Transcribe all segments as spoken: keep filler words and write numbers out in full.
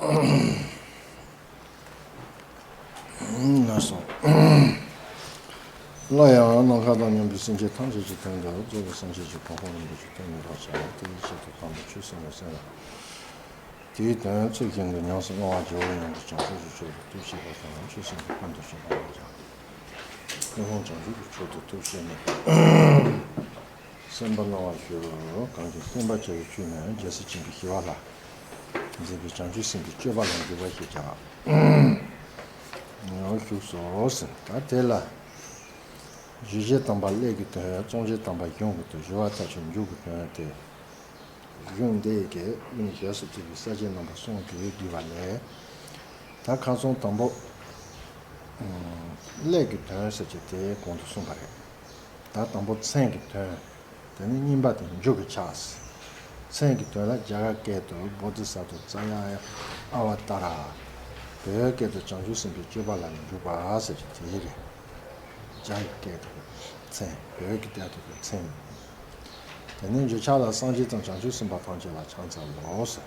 ལགས་སོ། སླར་ཡང་ནམ་མཁའ་དང་མཉམ་པའི་སེམས་ཅན་ཐམས་ཅད་ཀྱི་དོན་དུ་རྫོགས་པའི་སངས་རྒྱས་ཀྱི་གོ་འཕང་རིན་པོ་ཆེ་ཐོབ་ནུས་པར་བྱ། དེའི་ཆེད་དུ་དང་པོ་ཆོས་གསུངས་པའི་སེམས་ལ། དེའི་དོན་ཚུལ་བཞིན་དུ་ཉམས་སུ་བླང་བར་བགྱིའོ་སྙམ་དུ་བྱང་ཆུབ་ཀྱི་ཕྱོགས་སུ་ཐུགས་བསྐྱེད་པ་དང་། ཆོས་གསུངས་པའི་ཀུན་ཏུ་སྤྱོད་པ་ལ་སྦྱར་ཏེ། ཀུན་སློང་བྱང་ཆུབ་ཀྱི་ཕྱོགས་སུ་ཐུགས་བསྐྱེད་ནས། གསན་པ་གནང་བར་ཞུ། གང་གིས་བསྟན་པ་བྱ་བའི་ཆོས་ནི། རྒྱལ་སྲས་བྱིན་པའི་ཞི་བ་ལྷ། མཛད་པའི་བྱང་ཆུབ་སེམས་དཔའི་སྤྱོད་པ་ལ་འཇུག་པ་ཞེས་བྱ། ངོ་བཞུགས་སོ་ཟེར། ད་དེ་ལ། ཞུ་བྱེད་དམ་པ་སླད་ཀྱི་དོན། རྩོམ་བྱེད་དམ་པ་གཞུང་གི་དོན། ཞུ་བ་མཐར་ཕྱིན་མཇུག་གི་དོན་ཏེ། གཞུང་འདི་ཡི་གེ་ཀུན་ཞལ་སུ་བྲིས་པའི་ས་བཅད་རྣམ་པ་གསུམ་གྱིས་བསྡུས་པ་ལས། ད་ཁ་སང་དང་པོ། ཨམ། སླད་ཀྱི་དོན་ཟེར་གྱི་དེ་གོང་དུ་གསུངས་པ་རེད། ད་དང་པོ་མཚན་གྱི་དོན། དེ་ནས་གཉིས་པ་དེ་མཇུག་གི་ཕྱག། མཚན་གྱི་དོན་ལ་རྒྱ་གར་སྐད་དུ་བོ་དྷི་ས་ཏྭ་ཙ་ཡ་ཨ་བ་ཏཱ་ར། བོད་སྐད་དུ་བྱང་ཆུབ་སེམས་དཔའི་སྤྱོད་པ་ལ་འཇུག་པ་ཟེར་གྱི་དེ་རེད། རྒྱ་ཡི་སྐད་དུ་མཚན། བོད་ཀྱི་སྐད་དུ་མཚན། དེ་ནས་མཇུག་ཕྱག་ལ་སངས་རྒྱས་དང་བྱང་ཆུབ་སེམས་དཔའ་ཐམས་ཅད་ལ་ཕྱག་འཚལ་ལོ་ཟེར།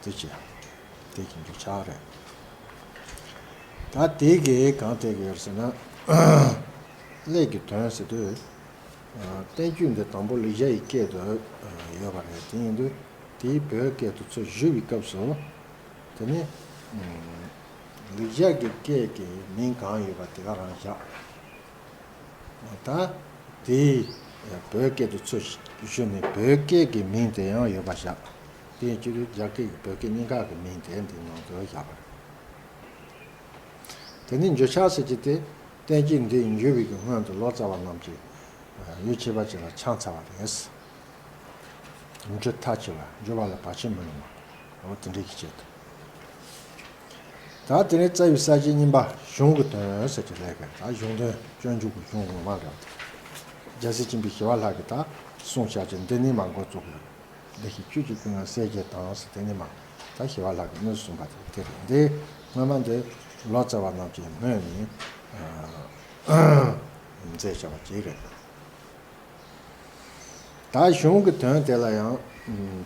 དེ་ཅི། དེ་གི་མཇུག་ཕྱག་རེད། ད་དེ་གི་གང་སྟེ་གི་ཡོད་ཟེར་ན། སླད་ཀྱི་དོན་ཟེར་དུས། བསྟན་བཅོས་འདི་དང་པོ་ལེགས་སྦྱར་ཡི་སྐད་དུ་ཡོད་པ་རེད། དེ་ཡིན་དུས་དེའི་བོད་སྐད་དུ་ཚུར་ཞུ་བའི་སྐབས་སུ། དེ་ནི། ལེགས་སྦྱར་གྱི་སྐད་ཀྱི་མིང་གང་ཡོད་པ་དེ་ག་རང་བཞག་ད་དེའི་བོད་སྐད་དུ་ཚུར་ཞུས་ནས་བོད་སྐད་ཀྱི་མིང་དེ་ཡང་ཡོད་པ་བཞག་དེ་ཡིན་དུས་རྒྱ་སྐད་ཀྱི་བོད་སྐད་གཉིས་ཀ་གི་མིང་དེ་འདི་ནང་དུ་བཞག་པ་རེད། དེ་ནས་མཇུག་ཕྱག་ཟེར་གྱི་དེ། བསྟན་བཅོས་འདི་མཇུག་པའི་གི་སྔོན་དུ་ལོ་ཙཱ་བ་རྣམས་ཀྱིས་ཡུལ་ཆད་པ་ཅན་ལ་ཕྱག་འཚལ་བ་རེད། མཇུག་མཐའ་ཆེ་བ། མཇུག་པ་ལ་བར་ཆད་མི་རུང་བ། འོ་དེ་འདྲའི་གི་ཆེད་དུ། ད་དེ་ནས་རྩ་བའི་ས་བཅད་གཉིས་པ་གཞུང་གི་དོན་ཟེར་གྱི་ལས་ཀ་ད་གཞུང་དོན་སྤྱོད་འཇུག་གི་གཞུང་ངོ་མ་རེད། རྒྱལ་སྲས་བྱིན་པའི་ཞི་བ་ལྷ་གིས་ད་གསུངས་བཞག་ཅིང་འདི་ནས་མར་འགོ་བཙུགས་ཡོད། བདེ་གཤེགས་ཆོས་ཀྱི་སྐུ་མངའ་གསལ་བྱེད་དང་ཟེར་དེ་ནས་མར་ད་ཞི་བ་ལྷ་གིས་དངོས་སུ་གསུངས་པ་དེ་དེ་རེད། འདི་སྔོན་མ་འདི་ལོ་ཙཱ་བ་རྣམས་ཀྱིས་སྔོན་ནས་མཛད་བཞག་པ་ཅིག་རེད། ད་གཞུང་གི་དོན་དེ་ལ་ཡང་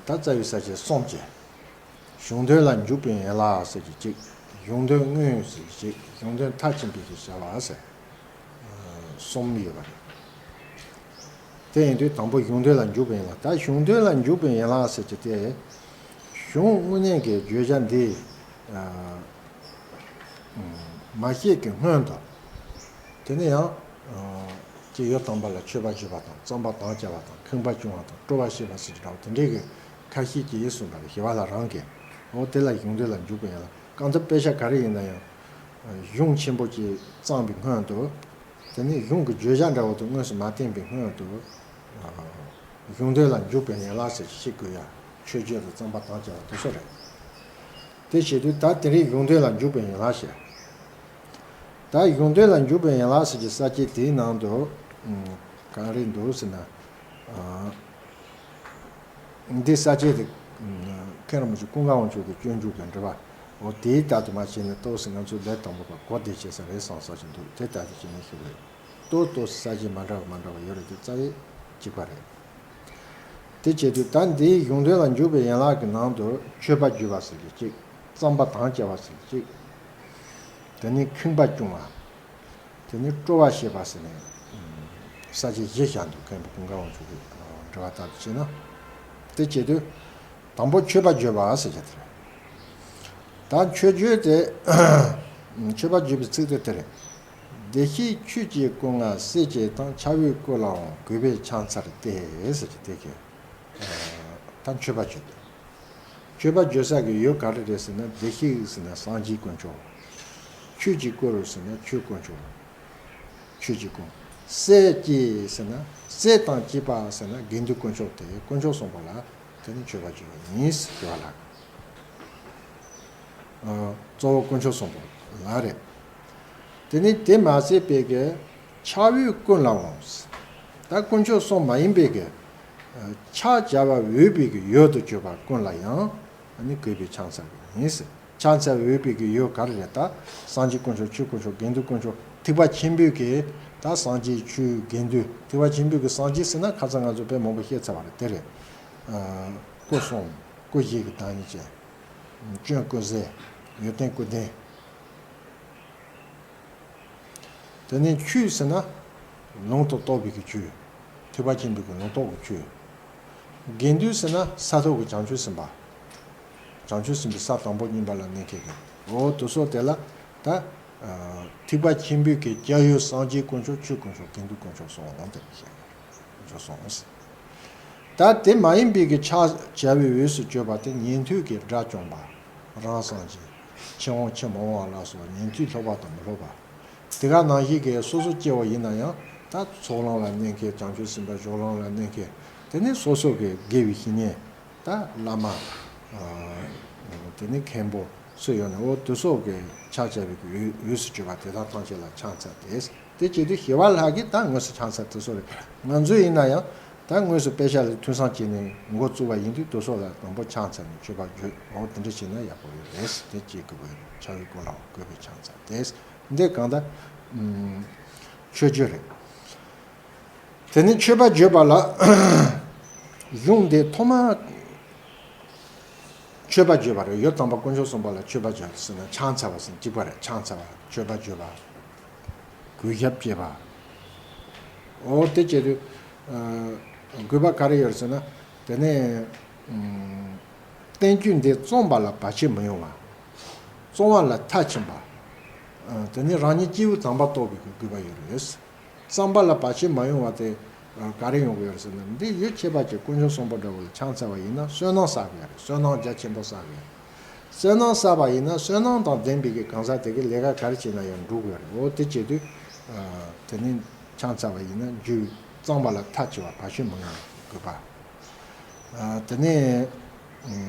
ད་རྩ་བའི་ས་བཅད་གསུམ་གྱིས། གཞུང་དོན་ལ་འཇུག་པའི་ཡན་ལག་ཟེར་གྱི་གཅིག་གཞུང་དོན་དངོས་ཟེར་གྱི་གཅིག་གཞུང་དོན་མཐར་ཕྱིན་པའི་ཞེས་བྱ་བ་ཟེར། གསུམ་ཡོད་པ་རེད། དེ་ཡིན་དུས་དང་པོ་གཞུང་དོན་ལ་འཇུག་པའི་ཡན་ལག་ད་གཞུང་དོན་ལ་འཇུག་པའི་ཡན་ལག་ཟེར་གྱི་དེ། གཞུང་དངོས་གནས་ཀྱི་བརྗོད་བྱ་འདི། མ་བཤད་ཀྱི་སྔོན་དུ། དེ་ནས་ཡང་། ཅིག་ཡུལ་དམ་པ་ལ་མཆོད་པ་ཞུ་བ་དང་བརྩམ་པར་དམ་བཅའ་བ་དང་ཁེངས་པ་སྐྱུང་བ་དང་སྤྲོ་བ་བཤད་པ་ཟེར་གྱི་འདྲ་བ་དེ་འདྲའི་གི་ཁ་ཤས་ཀྱིས་གསུངས་པ་རེད། ཞི་བ་ལྷ་རང་གིས། འོ་དེ་ལ་གཞུང་དོན་ལ་འཇུག་པའི་ཡན་ལག་གང་ལྟར་དཔེ་ཆ་ག་རེ་ཡིན་ན་ཡང་། གཞུང་ཆེན་པོ་ཅིག་བརྩམས་པའི་སྔོན་དུ། དེ་ནས་གཞུང་གི་བརྗོད་བྱ་འདྲ་བོ་དེ་དངོས་སུ་མ་བསྟན་པའི་སྔོན་དུ། གཞུང་དོན་ལ་འཇུག་པའི་ཡན་ལག་ཟེར་ཞིག་དགོས་ཡ། མཆོད་བརྗོད་དང་བརྩམ་པར་དམ་བཅའ་བ་དེ་ཚོ་རེད། དེ་བྱེད་དུས་ད་དེ་རིང་གཞུང་དོན་ལ་འཇུག་པའི་ཡན་ལག་ཞེས། ད་གཞུང་དོན་ལ་འཇུག་པའི་ཡན་ལག་ཟེར་གྱི་ས་བཅད་དེའི་ནང་དུ། གང་རེད་འདུག་ཟེར་ན། འདི་ས་བཅད་དེ། མཁན་རིན་པོ་ཆེ་ཀུན་དགའ་དབང་ཕྱུག་གི་སྤྱོད་འཇུག་གི་འགྲེལ་པ། འོ་དེའི་ལྟར་དུ་མ་བྱས་ནས་ཏོག་ཙམ་ང་ཚོའི་ལས་དང་པོ་པ་གོ་བདེ་བྱེད་ས་རེད་བསམ་ས་ཞིག་འདུག་དེ་ལྟར་དུ་བྱས་ནས་ཞུ་གི་རེད། ཏོག་ཏོག་ཙམ་ས་བཅད་མ་འདྲ་བ་མ་འདྲ་བ་ཡོད་རེད་དེ་རྩ་བའི་གཅིག་པ་རེད། དེ་བྱེད་དུས་ད་འདིའི་གཞུང་དོན་ལ་འཇུག་པའི་ཡན་ལག་གི་ནང་དུ་མཆོད་པ་བརྗོད་པ་ཟེར་གྱི་གཅིག་བརྩམ་པ་དམ་བཅའ་བ་ཟེར་གྱི་གཅིག་དེ་ནས་ཁེངས་པ་སྐྱུང་བ། དེ་ནས་སྤྲོ་བ་བཤད་པ་ཟེར་ནས། ས་བཅད་བཞི་བཞག་འདུག་མཁན་པོ་ཀུན་དགའ་དབང་ཕྱུག་གི་འགྲེལ་པ་ལྟར་དུ་བྱས་ན། དེ་བྱེད་དུས། དང་པོ་མཆོད་པ་བརྗོད་པ་ཟེར་གྱི་དེ་རེད། ད་མཆོད་བརྗོད་དེ། མཆོད་པ་བརྗོད་པའི་ཚིག་དེ་དེ་རེད། བདེ་གཤེགས་ཆོས་ཀྱི་སྐུ་མངའ་གསལ་བྱེད་དང་། ཕྱག་འོས་སྐུ་ལའང་གུས་པས་ཕྱག་འཚལ་ཏེ་ཟེར་གྱི་དེ་གི། ད་མཆོད་པ་བརྗོད་དེ། མཆོད་པ་བརྗོད་ས་གི་ཡུལ་ག་རེ་རེད་ཟེར་ན་བདེ་གཤེགས་ཟེར་ན་སངས་རྒྱས་དཀོན་མཆོག་ཆོས་ཀྱི་སྐུ་རུ་ཟེར་ན་ཆོས་དཀོན་མཆོག་ཆོས་ཀྱི་སྐུ། གསལ་བྱེད་ཟེར་ན་གསལ་དང་བྱེད་པ་ཟེར་ན་དགེ་འདུན་དཀོན་མཆོག་དེ་དཀོན་མཆོག་གསུམ་པོ་ལ་དེ་ནི་མཆོད་པ་བརྗོད་པ་ཡིན་ཞེས་པ་ལ། གཙོ་བོ་དཀོན་མཆོག་གསུམ་པོ་ལ་རེད། དེ་ནི་དེ་མ་ཟད་པའི་གི་ཕྱག་འོས་ཀུན་ལའང་། ད་དཀོན་མཆོག་གསུམ་མ་ཡིན་པའི་གི་ཕྱག་བྱ་བ་འོས་པའི་གི་ཡུལ་དུ་གྱུར་པ་ཀུན་ལ་ཡང་ནི་གུས་པས་ཕྱག་འཚལ་བ་ཡིན། ཕྱག་འཚལ་འོས་པའི་གི་ཡུལ་ག་རེ་རེད། ད་སངས་རྒྱས་དཀོན་མཆོག་ཆོས་དཀོན་མཆོག་དགེ་འདུན་དཀོན་མཆོག་ཐེག་པ་ཆེན་པོའི་གི་ད་སངས་རྒྱས་ཆོས་དགེ་འདུན་ཐེག་པ་ཆེན་པོའི་གི་སངས་རྒྱས་ཟེར་ན་ཁ་སང་ང་ཚོ་དཔེ་མང་པོ་བཤད་ཚར་བ་རེད་དེ་རེད། སྐུ་གསུམ་སྐུ་བཞི་གི་བདག་ཉིད་ཅན། སྐྱོན་ཀུན་ཟད། ཡོན་ཏན་ཀུན་ལྡན། དེ་ནས་ཆོས་ཟེར་ན་ལུང་དང་རྟོགས་པའི་གི་ཆོས། ཐེག་པ་ཆེན་པོའི་གི་ལུང་རྟོགས་ཀྱི་ཆོས། དགེ་འདུན་ཟེར་ན་ས་ཐོབ་ཀྱི་བྱང་ཆུབ་སེམས་དཔའ། བྱང་ཆུབ་སེམས་དཔའི་ས་དང་པོ་བསྙེན་པ་ལ་གནས་མཁན་གྱི། འོ་དེ་སོགས་དེ་ལ་ད་ཐེག་པ་ཆེན་པོའི་གི་སྐྱབས་ཡུལ་སངས་རྒྱས་དཀོན་མཆོག་ཆོས་དཀོན་མཆོག་དགེ་འདུན་དཀོན་མཆོག་གསུམ་འོང་དེ་བཤད་འཇོག་སོང་། ད་དེ་མ་ཡིན་པའི་གི་ཕྱག་བྱ་བའི་འོས་སུ་གྱུར་པ་དེ་ཉན་ཐོས་ཀྱི་དགྲ་བཅོམ་པ། རང་སངས་རྒྱས། ཕྱིར་འོང་ཕྱིར་མི་འོང་བ་ལ་སོགས་ཉན་ཐོས་ལྷག་པ་དང་མི་ལྷག་པ། དེ་ག་ནང་བཞིན་གྱི་སོ་སོ་སྐྱེ་བོ་ཡིན་ན་ཡང་ད་ཚོགས་ལམ་ལ་གནས་མཁན། བྱང་ཆུབ་སེམས་དཔའི་གཞུང་ལམ་ལ་གནས་མཁན། དེ་ནས་སོ་སོ་གི་དགེ་བའི་བཤེས་གཉེན། ད་བླ་མ། དེ་ནས་མཁན་པོ་སུ་ཡོད་ན་འོ་དེ་སོགས་ཀྱི་ཕྱག་བྱ་བའི་གི་འོས་འོས་སུ་གྱུར་པ་དེ་དག་ཐམས་ཅད་ལ་ཕྱག་འཚལ་ཏེ། དེ་བྱེད་དུས་ཞི་བ་ལྷ་གིས་ད་དངོས་སུ་ཕྱག་འཚལ་དེ་སོགས་རེད། ང་ཚོ་ཡིན་ན་ཡང་ད་དངོས་སུ་དཔེ་ཆ་ལ་ཐོས་བསམ་བྱས་ནས་འགོ་བཙུགས་པ་ཡིན་དུས་དེ་སོགས་ལ་དང་པོ་ཕྱག་འཚལ་ནས་མཆོད་པ་བརྗོད། འོ་དེ་འདྲ་བྱས་ན་ཡག་པོ་ཡོད་རེད། དེ་གཅིག་གི་བོད་ཕྱག་གི་སྐོར་ལ་བཀོད་པའི་ཕྱག་འཚལ་ཏེ། འདི་གང་ལྟར་མཆོད་བརྗོད་རེད། དེ་ནས་མཆོད་པ་བརྗོད་པ་ལ་གཞུང་འདི་ཐོག་མ་མཆོད་པ་བརྗོད་པ་རེད། ཡུལ་དམ་པ་དཀོན་མཆོག་གསུམ་པ་ལ་མཆོད་པ་བརྗོད་ཟེར་ན་ཕྱག་འཚལ་བ་ཟེར་གཅིག་པ་རེད། ཕྱག་འཚལ་བ། མཆོད་པ་བརྗོད་པ། གུས་ཞབས་བྱེད་པ། འོ་དེ་བྱེད་དུས་དགོས་པ་ག་རེ་ཡོད་ཟེར་ན། དེ་ནས་བསྟན་བཅོས་འདི་བརྩམས་པ་ལ་བར་ཆད་མི་ཡོང་བ། བརྩམས་པ་ལ་མཐའ་ཕྱིན་པ། དེ་ནས་རང་ཉིད་སྐྱེས་བུ་དམ་པ་རྟོགས་པའི་དགོས་པ་ཡོད་རེད། བརྩམས་པ་ལ་བར་ཆད་མ་ཡོང་བ་དེ་ག་རེ་ཡོང་གི་ཡོད་ཟེར་ན། འདི་ཡུལ་ཁྱད་པར་ཅན་དཀོན་མཆོག་གསུམ་པོ་འདྲ་བོ་ལ་ཕྱག་འཚལ་བ་ཡིན་ན་བསོད་ནམས་བསགས་དགོས་རེད། བསོད་ནམས་རྒྱ་ཆེན་པོ་བསགས་དགོས་རེད། བསོད་ནམས་བསགས་པ་ཡིན་ན་བསོད་ནམས་དང་ལྡན་པའི་གི་གང་ཟག་དེ་གི་ལས་ཀ་ག་རེ་བྱས་ན་ཡང་འགྲུབ་དགོས་རེད། འོ་དེ་བྱེད་དུས་དེ་ནི་ཕྱག་འཚལ་བ་ཡིན་ན་རྒྱུ་བརྩམས་པ་ལ་མཐའ་ཕྱིན་པ། བར་ཆད་མི་ཡོང་དགོས་པ། དེ་ནས་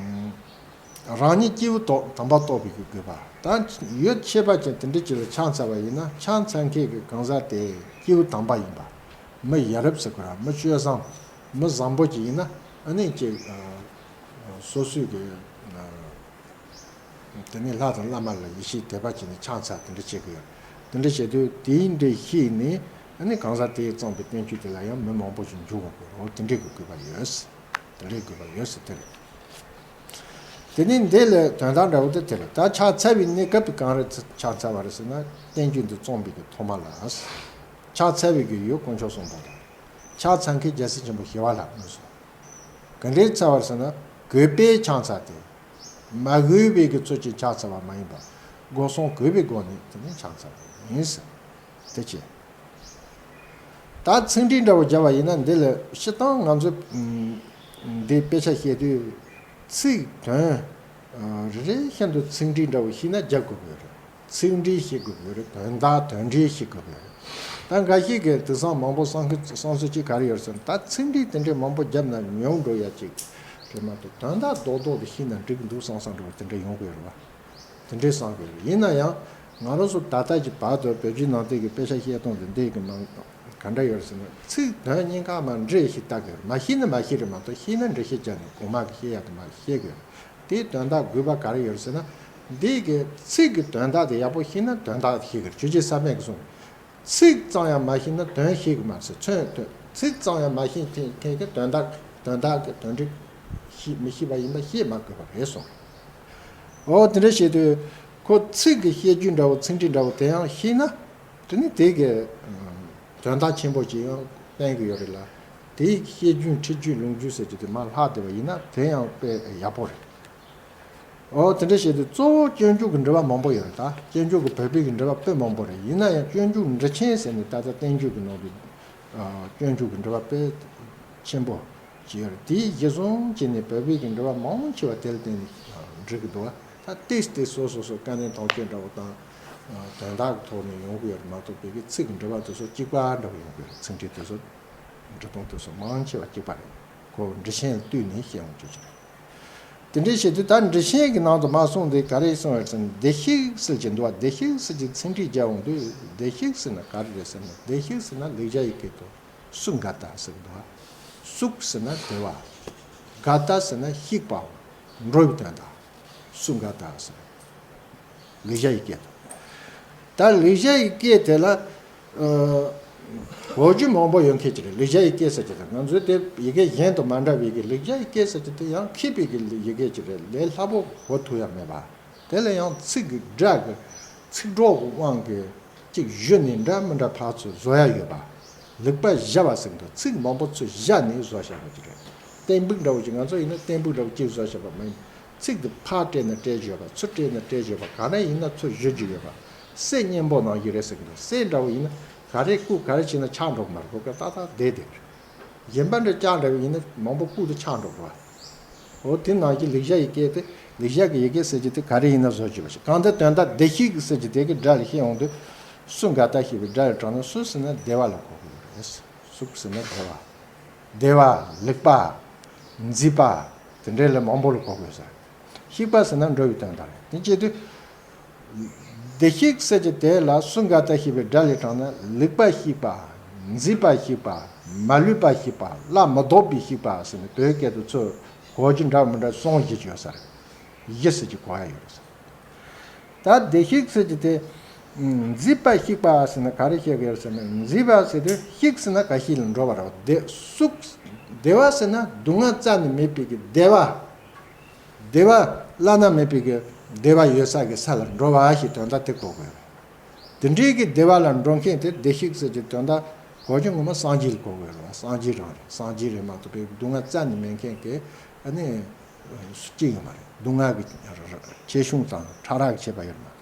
རང་ཉིད་སྐྱེས་བུ་དོ་དམ་པ་རྟོགས་པའི་གི་དགོས་པ། ད་ཡུལ་ཁྱད་པར་ཅན་དེ་འདྲ་ཅིག་ལ་ཕྱག་འཚལ་བ་ཡིན་ན་ཕྱག་འཚལ་མཁན་གྱི་གང་ཟག་དེ་སྐྱེས་བུ་དམ་པ་ཡིན་པ། མི་ཡ་རབས་ཟེར་དགོས་ར། མི་སྤྱོད་བཟང་། མི་བཟང་པོ་ཅིག་ཡིན་ན་ཨ་ནི་ཅིག་སོ་སོའི་གི་དེ་ནས་ལྷ་དང་བླ་མ་ལ་ཡིད་ཆེས་དད་པ་བྱས་ནས་ཕྱག་འཚལ་དེ་འདྲ་བྱེད་གི་ཡོད། དེ་འདྲ་བྱེད་དུས་དེའི་འདྲ་ཤེས་ནས་ཨ་ནི་གང་ཟག་དེས་བརྩམས་པའི་བསྟན་བཅོས་དེ་ལ་ཡང་མི་མང་པོ་ཞིག་འཇུག་འོང་གི་རེད། དེ་འདྲའི་གི་དགོས་པ་ཡོད། དེ་འདྲའི་དགོས་པ་ཡོད་ཟེར་དེ་རེད། དེ་ནས་འདི་ལ་དོན་དག་འདྲ་བོ་དེ་དེ་རེད། ད་ཕྱག་འཚལ་བའི་གནས་སྐབས་དེ་གང་རེད། ཕྱག་འཚལ་བ་རེད་ཟེར་ན་བསྟན་བཅོས་འདི་བརྩམས་པའི་གི་ཐོག་མ་ལ། ཕྱག་འཚལ་བའི་གི་ཡུལ་དཀོན་མཆོག་གསུམ་པོ་དང་། ཕྱག་འཚལ་མཁན་རྒྱལ་སྲས་ཆེན་པོ་ཞི་བ་ལྷ་དངོས་སུ། ག་འདྲའི་འཚལ་བ་རེད་ཟེར་ན་གུས་པས་ཕྱག་འཚལ་ཏེ། མ་གུས་པའི་གི་ཚུལ་གྱིས་ཕྱག་འཚལ་བ་མ་ཡིན་པར་སྒོ་གསུམ་གུས་པའི་སྒོ་ནས་དེ་ནས་ཕྱག་འཚལ་བ་ཡིན་ཟེར། དེ་བྱས། ད་ཚིག་འགྲེལ་འདྲ་བོ་བརྒྱབ་པ་ཡིན་ན་འདི་ལ་སྤྱིར་བཏང་ང་ཚོས་འདི་དཔེ་ཆ་བཤད་དུས་ཚིག་དོན་རེ་རེ་བཞིན་དུ་ཚིག་འགྲེལ་འདྲ་བོ་ཤེས་ན་རྒྱག་དགོས་ཀྱི་ཡོད་རེད། ཚིག་འགྲེལ་ཤེས་དགོས་ཀྱི་ཡོད་རེད། དོན་དག་དོན་འགྲེལ་ཤེས་དགོས་ཀྱི་ཡོད་རེད། ད་འགའ་ཞིག་གིས་དེང་སང་མང་པོ་བསམ་གི་བསམ་ཚུལ་གཅིག་ག་རེ་ཡོད་རེད་ཟེར་ན། ད་ཚིག་འགྲེལ་དེ་འདྲའི་མང་པོ་བརྒྱབ་ན་ཉུང་འགྲོ་ཡ་གཅིག་རེད་མ་གཏོགས་དོན་དག་རྡོག་རྡོག་དེ་ཤེས་ན་འགྲིག་གི་འདུག་བསམ་བསམ་འདྲ་བོ་དེ་འདྲ་ཡོང་གི་ཡོད་རེད་བ། དེ་འདྲའི་བསམ་དགོས་རེད། ཡིན་ན་ཡང་ང་རང་ཚོ་ད་ལྟ་གི་བར་དུ་བོད་བརྒྱུད་ནང་བསྟན་གྱི་དཔེ་ཆ་བཤད་སྟངས་དེ་འདི་གི་ནང་ག་འདྲ་ཡོད་རེད་ཟེར་ན། ཚིག་དོན་གཉིས་ཀ་མར་འགྲེལ་ཞིག་ལྟ་དགོས་རེད། མ་ཤེས་ན་མ་ཤེས་རེད་མ་གཏོགས་ཤེས་ན་འགྲེལ་བཤད་བརྒྱབ་ནས་གོང་མ་གི་བཤད་ཡག་དེ་མར་བཤད་དགོས་རེད། དེའི་དོན་དག་དགོས་པ་ག་རེ་ཡོད་རེད་ཟེར་ན། འདི་གི་ཚིག་གི་དོན་དག་དེ་ཡག་པོ་ཤེས་ན་དོན་དག་དེ་ཤེས་དགོས་རེད། ཆོས་རྗེ་ས་པཎ་གྱིས་གསུངས། ཚིག་ཙམ་ཡང་མ་ཤེས་ན་དོན་ཤེས་གི་མ་རེད་ཟེར། མཚོན་དོན་ཚིག་ཙམ་ཡང་མ་ཤེས་མཁན་གྱིས་དོན་དག་དོན་དག་གི་དོན་འགྲེལ་ཤེས་མི་ཤེས་པ་ཡིན་པ་ཤེས་མ་དགོས་པ་རེད་གསུངས། འོ་དེ་འདྲ་བྱེད་དུས་ཁོ་ཚིག་གི་བཤད་རྒྱུ་འདྲ་བོ་ཚིག་འགྲེལ་འདྲ་བོ་དེ་ཡང་ཤེས་ན། དེ་ནི་དེ་གི་དོན་དག་ཆེན་པོ་ཅིག་ཡང་བསྟན་གི་ཡོད་རེད་ལ། དེའི་བཤད་རྒྱུན་ཁྲིད་རྒྱུན་ལུང་རྒྱུན་ཟེར་རྒྱུ་དེ་མར་ལྷག་བསྡད་པ་ཡིན་ན་དེ་ཡང་དཔེ་ཡག་པོ་རེད། འོ་དེ་འདྲ་བྱས་ཏེ་གཙོ་བོ་སྤྱོད་འཇུག་གི་འགྲེལ་པ་མང་པོ་ཡོད་རེད། ད་སྤྱོད་འཇུག་གི་བོད་པའི་གི་འགྲེལ་པ་དཔེ་མང་པོ་རེད། ཡིན་ན་ཡང་སྤྱོད་འཇུག་འགྲེལ་ཆེན་ཟེར་ནས་ད་ལྟ་བསྟན་བཅོས་ཀྱི་ནང་དུ་སྤྱོད་འཇུག་གི་འགྲེལ་པ་དཔེ་ཆེན་པོ་ཅིག་ཡོད་རེད། དེའི་གཞི་བཟུང་བྱས་ནས་བོད་པའི་གི་འགྲེལ་པ་མང་ཆེ་བ་དེ་ལ་བརྟེན་ནས་འགྲིག་གི་འདུག་ད་ཏོག་ཙམ་སོ་སོ་སོ་དཀའ་གནད་དོན་རྐྱེན་འདྲ་བོ་དང་དོན་དག་གི་ཐོག་ནས་ཡོང་གི་ཡོད་རེད་མ་གཏོགས་བོད་པའི་ཚིག་གི་འགྲེལ་པ་དེ་ཚོ་གཅིག་པ་འདྲ་བོ་ཡོང་གི་ཡོད་རེད། ཚིག་འགྲེལ་དེ་ཚོ་འགྲེལ་སྟངས་དེ་ཚོ་མང་ཆེ་བ་གཅིག་པ་རེད། ཁོ་འགྲེལ་ཆེན་ལ་བསྟུན་ནས་བཤད་ཡོང་རྒྱུ་ཅིག་རེད། དེ་འདྲའི་བྱེད་དུས་ད་འགྲེལ་ཆེན་གྱི་ནང་དུ་མར་གསུངས་ཏེ་ག་རེ་གསུངས་ཡོད་ཟེར་ན། བདེ་གཤེགས་ཟེར་གྱི་འདུག་བ། བདེ་གཤེགས་ཟེར་གྱི་ཚིག་འགྲེལ་རྒྱག་འོང་དུས་བདེ་གཤེགས་ཟེར་ན་ག་རེ་རེད་ཟེར་ན། བདེ་གཤེགས་ཟེར་ན་ལེགས་སྦྱར་ཡི་གེ་དུ་སུ་ག་ཏ་ཟེར་གི་འདུག་བ། སུ་ཟེར་ན་བདེ་བ། ག་ཏ་ཟེར་ན་གཤེགས་པའམ་འགྲོ་བའི་དོན་དག་སུ་ག་ཏ་ཟེར། ལེགས་སྦྱར་ཡི་སྐད་དུ། ད་ལེགས་སྦྱར་ཡི་སྐད་དེ་ལ་ཨ་ གོ་རྒྱུ་མང་པོ་ཡོད་མཁན་ཅིག་རེད། ལེགས་སྦྱར་ཡི་གེ་ཟེར་གྱི་དེ་ང་ཚོའི་དེ་ཡི་གེ་གཞན་དང་མ་འདྲ་བའི་གི་ལེགས་སྦྱར་ཡི་གེ་ཟེར་གྱི་དེ་ཡང་མཁས་པའི་གི་ཡི་གེ་ཅིག་རེད། ལས་སླ་པོ་གོ་ཐུབ་ཡ་མེད་པ། དེ་ལ་ཡང་ཚིག་གི་སྒྲ་གི་ཚིག་གྲོགས་ཀྱི་དབང་གིས་གཅིག་གཞི་ནས་འདྲ་མི་འདྲ་ཕར་ཚུར་བཟོ་ཡ་ཡོད་པ། ལེགས་པར་སྦྱར་བ་ཟེར་གྱི་འདུག་ཚིག་མང་པོ་ཚུར་སྦྱར་ནས་བཟོ་བྱ་བ་ཅིག་རེད། གཏན་འབེབས་འདྲ་བོ་ཅིག་ང་ཚོ་ཡིན་ན་གཏན་འབེབས་འདྲ་བོ་གཅིག་བཟོ་བྱ་བ་མ་ཡིན། ཚིག་འདི་ཕར་སྤྲད་ན་སྤྲད་བརྗོད་པ། ཚུར་སྤྲད་ན་སྤྲད་བརྗོད་པ། ག་རེ་ཡིན་ན་ཚུར་བརྗོད་རྒྱུ་ཡོད་པ། གསེར་སྙིང་པོ་ནང་བཞིན་རེད་ཟེར་གྱི་འདུག་གསེར་འདྲ་བོ་ཡིན་ན་ག་རེ་བརྐུས་ག་རེ་བྱས་ན་ཆག་འགྲོ་གི་མ་རེད། ཁོ་ཀ་ཏག་ཏག་བསྡད་དེ། གཞན་པ་འདྲ་ལྕགས་འདྲ་བོ་ཡིན་ན་མང་པོ་བརྐུས་ཏེ་ཆག་འགྲོ་གི་རེད་བ། འོ་དེ་ནང་བཞིན་ལེགས་སྦྱར་ཡི་གེ་དེ་ལེགས་སྦྱར་གྱི་ཡི་གེ་ཟེར་གྱི་དེ་ག་རེ་ཡིན་ན་བཟོ་བྱེད་པ་ཞིག་གང་ལྟར་དོན་དག་བདེ་གཤེགས་ཟེར་གྱི་དེ་གི་སྒྲ་ལས་ཤེས་འོང་དུས་སུ་འགལ་ཟླ་ཞེས་པའི་སྒྲ་ལས་དྲངས་ན་སུ་ཟེར་ན་བདེ་བ་ལ་གོ་དགོས་རེད། སུ་ཟེར་ན་བདེ་བ། བདེ་བ། ལེགས་པ། མཛེས་པ། དེ་འདྲའི་ལས་མང་པོ་ལ་གོ་དགོས་ས། གཤེགས་པ་ཟེར་ན་འགྲོ་བའི་དོན་དག་རེད། དེ་བྱེད་དུས། བདེ་གཤེགས་ཟེར་གྱི་དེ་ལ་སུ་འགལ་ཟླ་ཞེས་པའི་སྒྲ་ལས་དྲངས་ན་ལེགས་པར་གཤེགས་པ། མཛེས་པར་གཤེགས་པ། མ་ལུས་པར་གཤེགས་པ། སླར་མི་ལྡོག་པའི་གཤེགས་པ་ཟེར་ནས་བོད་སྐད་དུ་ཚུར་གོ་རྒྱུ་འདྲ་མི་འདྲ་གསུམ་བཞི་ཅིག་ཡོད་ས་རེད། བཞི་ཟེར་གྱི་གོ་ཡ་ཡོད་རེད། ད་བདེ་གཤེགས་ཟེར་གྱི་དེ། མཛེས་པར་གཤེགས་པ་ཟེར་ན་ག་རེ་བཤད་ཀྱི་ཡོད་ཟེར་ན། མཛེས་པ་ཟེར་དུས་གཤེགས་ཟེར་ན་ག་ཤེད་ལ་འགྲོ་བ་རེད། བདེ་སུ། བདེ་བ་ཟེར་ན་སྡུག་བསྔལ་རྩ་ནས་མེད་པའི་གི་བདེ་བ། བདེ་བ་བླ་ན་མེད་པའི་གི་བདེ་བ་ཡོད་ས་གི་ས་ལ་འགྲོ་བ་ཞེས་དོན་དག་དེ་གོ་དགོས། དེ་འདྲའི་གི་བདེ་བ་ལ་འགྲོ་མཁན་དེ་བདེ་གཤེགས་ཟེར་གྱི་དོན་དག་གོ་རྒྱུ་ངོ་མ་སངས་རྒྱས་ལ་གོ་དགོས་རེད་བ། སངས་རྒྱས་རང་རེད། སངས་རྒྱས་རེད་མ་གཏོགས་པའི་སྡུག་བསྔལ་རྩ་ནས་མེད་མཁན་གི་ཨ་ནི་སུ་གཅིག་ཡོད་མ་རེད། སྡུག་བསྔལ་གི་ཆེ་ཆུང་དང་ཕྲ་རགས་ཁྱད་པར་ཡོད་མ་རེད།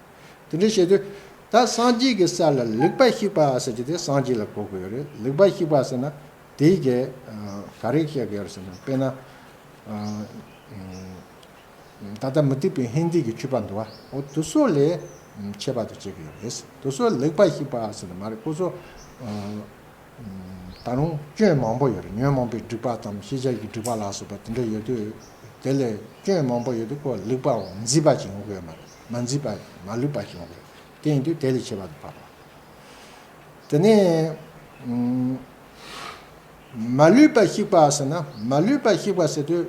དེ་འདྲ་བྱེད་དུས་ད་སངས་རྒྱས་ཀྱི་ས་ལ་ལེགས་པར་གཤེགས་པ་ཟེར་གྱི་དེ་སངས་རྒྱས་ལ་གོ་དགོས་རེད། ལེགས་པར་གཤེགས་པ་ཟེར་ན་དེའི་གི་ག་རེ་བཤད་ཀྱི་ཡོད་ཟེར་ན། དཔེར་ན་ད་ལྟ་མུ་སྟེགས་པའི་ཧིན་དི་གི་མཆོད་པ་འདུག་བ། འོ་དེ་ཚོ་ལས་ཁྱད་པར་དུ་བྱེད་ཀྱི་ཡོད་རེད། དེ་ཚོ་ལེགས་པར་གཤེགས་པ་ཟེར་ན་མ་རེད། ཁོ་ཚོ་ད་རུང་སྐྱོན་མང་པོ་ཡོད་རེད། ཉོན་མོངས་པའི་སྒྲིབ་པ་དང་ཤེས་བྱ་གི་སྒྲིབ་པ་ལ་སོགས་པ་དེ་འདྲ་ཡོད་དུས། དེ་ལས་སྐྱོན་མང་པོ་ཡོད་དུས་ཁོ་ལེགས་པའམ་མཛེས་པ་ཅིག་ཡོང་གི་ཡོད་མ་རེད། མ་མཛེས་པ་མ་ལུས་པ་ཅིག་ཡོང་གི་ཡོད། དེ་ཡིན་དུས་དེ་ལས་ཁྱད་པར་དུ་འཕགས་པ། དེ་ནས་མ་ལུས་པ་གཤེགས་པ་ཟེར་ན། མ་ལུས་པ་གཤེགས་པ་ཟེར་དུས།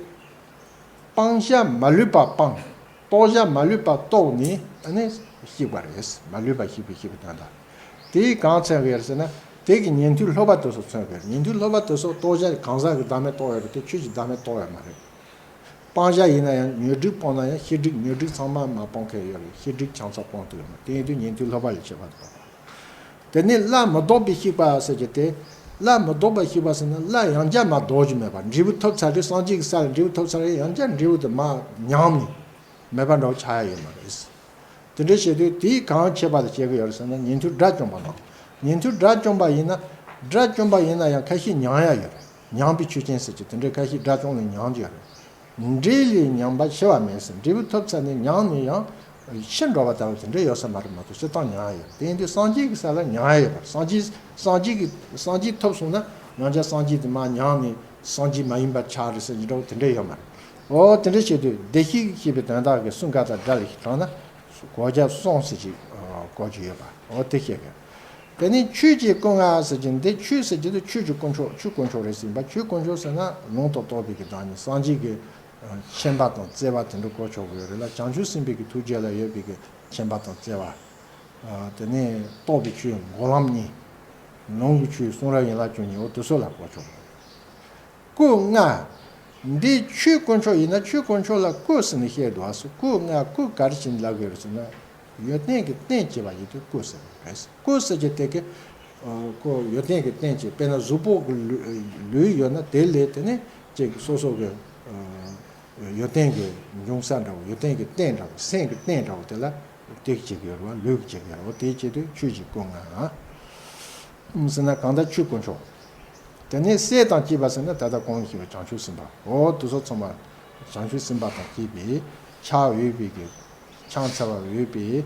སྤང་བྱ་མ་ལུས་པ་སྤངས། རྟོགས་བྱ་མ་ལུས་པ་རྟོགས་ནས་ཨ་ནི་གཤེགས་པ་རེད། མ་ལུས་པ་གཤེགས་པའི་གཤེགས་པའི་དོན་དག་དེ་གང་མཚོན་གྱི་ཡོད་ཟེར་ན། དེ་གི་ཉན་ཐོས་སློབ་པ་དེ་ཚོ་མཚོན་གྱི་ཡོད། ཉན་ཐོས་སློབ་པ་དེ་ཚོ་རྟོགས་བྱ་གང་ཟག་གི་བདག་མེད་རྟོགས་ཡོད་རེད་དེ། ཆོས་ཀྱི་བདག་མེད་རྟོགས་ཡོད་མ་རེད། སྤང་བྱ་ཡིན་ན་ཡང་ཉོན་སྒྲིབ་སྤངས་ན་ཡང་ཤེས་སྒྲིབ་ཉོན་སྒྲིབ་ཚང་མ་མ་སྤངས་མཁན་ཡོད་རེད། ཤེས་སྒྲིབ་ཆང་ས་སྤངས་ཐུབ་ཡོད་མ་རེད། དེ་ཡིན་དུས་ཉན་ཐོས་སློབ་པ་ལས་ཁྱད་པར་དུ་འཕགས་པ། དེ་ནས་སླར་མི་ལྡོག་པའི་གཤེགས་པ་ཟེར་གྱི་དེ། སླར་མི་ལྡོག་པར་གཤེགས་པ་ཟེར་ན་སླར་ཡང་བསྐྱར་མ་ལྡོག་རྒྱུ་མེད་པ། འབྲས་བུ་ཐོབ་ཚར་དུས་སངས་རྒྱས་ཀྱི་ས་ལ་འབྲས་བུ་ཐོབ་ཚར་ཡང་བསྐྱར་འབྲས་བུ་དེ་མར་ཉམས་ནས་མེད་པ་འདྲ་བོ་ཆགས་ཡ་ཡོད་མ་རེད། དེ་འདྲ་བྱེད་དུས་དེས་གང་ཁྱད་པར་དུ་བྱེད་ཀྱི་ཡོད་རེད་ཟེར་ན། ཉན་ཐོས་དགྲ་བཅོམ་པ་ནང་། ཉན་ཐོས་དགྲ་བཅོམ་པ་ཡིན་ན། དགྲ་བཅོམ་པ་ཡིན་ན་ཡང་ཁ་ཤས་མྱང་ཡ་ཡོད་རེད། མྱང་བའི་ཆོས་ཅན་ཟེར་གྱི་དེ་འདྲའི་ཁ་ཤས་དགྲ་བཅོམ་ལས་མྱང་རྒྱུ་ཡོད་རེད། འབྲས་ལས་ཉམས་པ་ཞི་བ་མེད་ཟེར། འབྲས་བུ་ཐོབ་ཚར་ནས་མྱང་ནས་ཡང་ཕྱིར་འགྲོ་བ་ལྟ་བུ་དེ་འདྲ་ཡོད་ས་མ་རེད་མ་གཏོགས་སྤྱིར་བཏང་མྱང་ཡ་ཡོད། དེ་ཡིན་དུས་སངས་རྒྱས་ཀྱི་ས་ལ་མྱང་ཡ་ཡོད་པ། སངས་རྒྱས་སངས་རྒྱས་ཀྱི་སངས་རྒྱས་ཐོབ་སོང་ན་ཡང་བསྐྱར་སངས་རྒྱས་དེ་མར་མྱང་ནས་སངས་རྒྱས་མ་ཡིན་པ་ཆགས་རེད་ཟེར་གྱི་འདྲ་བོ་དེ་འདྲ་ཡོད་མ་རེད། འོ་དེ་འདྲ་བྱེད་དུས་བདེ་གཤེགས་ཞེས་པའི་དོན་དག་གི་སུ་འགལ་ཟླ་སྒྲ་ལས་དྲངས་ན་གོ་རྒྱུ་གསུམ་ཟེར་གྱི་གོ་རྒྱུ་ཡོད་པ། འོ་དེ་བཤད་དགོས། དེ་ནས་ཆོས་ཀྱི་སྐུ་ལྔ་ཟེར་གྱི་འདི་ཆོས་ཟེར་གྱི་འདི་ཆོས་ཀྱི་དཀོན་མཆོག་ཆོས་དཀོན་མཆོག་རེད་ཟེར་ཡིན་པ། ཆོས་དཀོན་མཆོག་ཟེར་ན་ལུང་དང་རྟོགས་པའི་གི་བདག་ཉིད་སངས་རྒྱས་ཀྱི་མཁྱེན་པ་དང་བརྩེ་བ་དེ་འདྲ་གོ་ཆོག་གི་ཡོད་རེད་ལ། བྱང་ཆུབ་སེམས་དཔའི་གི་ཐུགས་རྗེ་ལ་ཡོད་པའི་གི་མཁྱེན་པ་དང་བརྩེ་བ། དེ་ནས་རྟོགས་པའི་ཆོས་འགོག་ལམ་གཉིས། ལུང་གི་ཆོས་གསུང་རབ་ཡན་ལག་བཅུ་གཉིས། འོ་དེ་ཚོ་ལ་གོ་ཆོག་གི་ཡོད་རེད། སྐུ་ལྔ། འདི་ཆོས་དཀོན་མཆོག་ཡིན་ན་ཆོས་དཀོན་མཆོག་ལ་སྐུ་ཟེར་ནས་བཤད་འདུག་ཨ། སྐུ་ལྔ་སྐུ་ག་རེ་བྱས་ནས་ལབ་ཀྱི་ཡོད་རེད་ཟེར་ན། ཡོན་ཏན་གྱི་རྟེན་བྱེད་པ་ཡིན་དུས་སྐུ་ཟེར་བ་རེད། སྐུ་ཟེར་གྱི་དེ་གི་ཁོ་ཡོན་ཏན་གྱི་རྟེན་བྱེད། དཔེར་ན་གཟུགས་པོ་གི་ལུས་ལུས་ཡོད་ན་དེ་ལས་དེ་ནི་ཅིག་སོ་སོ་གི་ཡོན་ཏན་གྱི་འབྱུང་ས་འདྲ་བོ། ཡོན་ཏན་གྱི་རྟེན་འདྲ་བོ། སེམས་ཀྱི་རྟེན་འདྲ་བོ་དེ་ལ་དེ་གི་བྱེད་ཀྱི་ཡོད་རེད་བ། ལུས་ཀྱི་བྱེད་ཀྱི་ཡོད་རེད་བ། དེ་བྱེད་དུས་ཆོས་ཀྱི་སྐུ་ལྔ་ཟེར་ན་གང་ལྟར་ཆོས་དཀོན་མཆོག་དེ་ནས་སྲས་དང་བཅས་པ་ཟེར་ན་ད་ལྟ་གོང་ཞུས་པའི་བྱང་ཆུབ་སེམས་དཔའ། འོ་དེ་ཚོ་ཚང་མ་བྱང་ཆུབ་སེམས་དཔའ་དང་བཅས་པའི་ཕྱག་འོས་པའི་གི་ཕྱག་འཚལ་བར་འོས་པའི་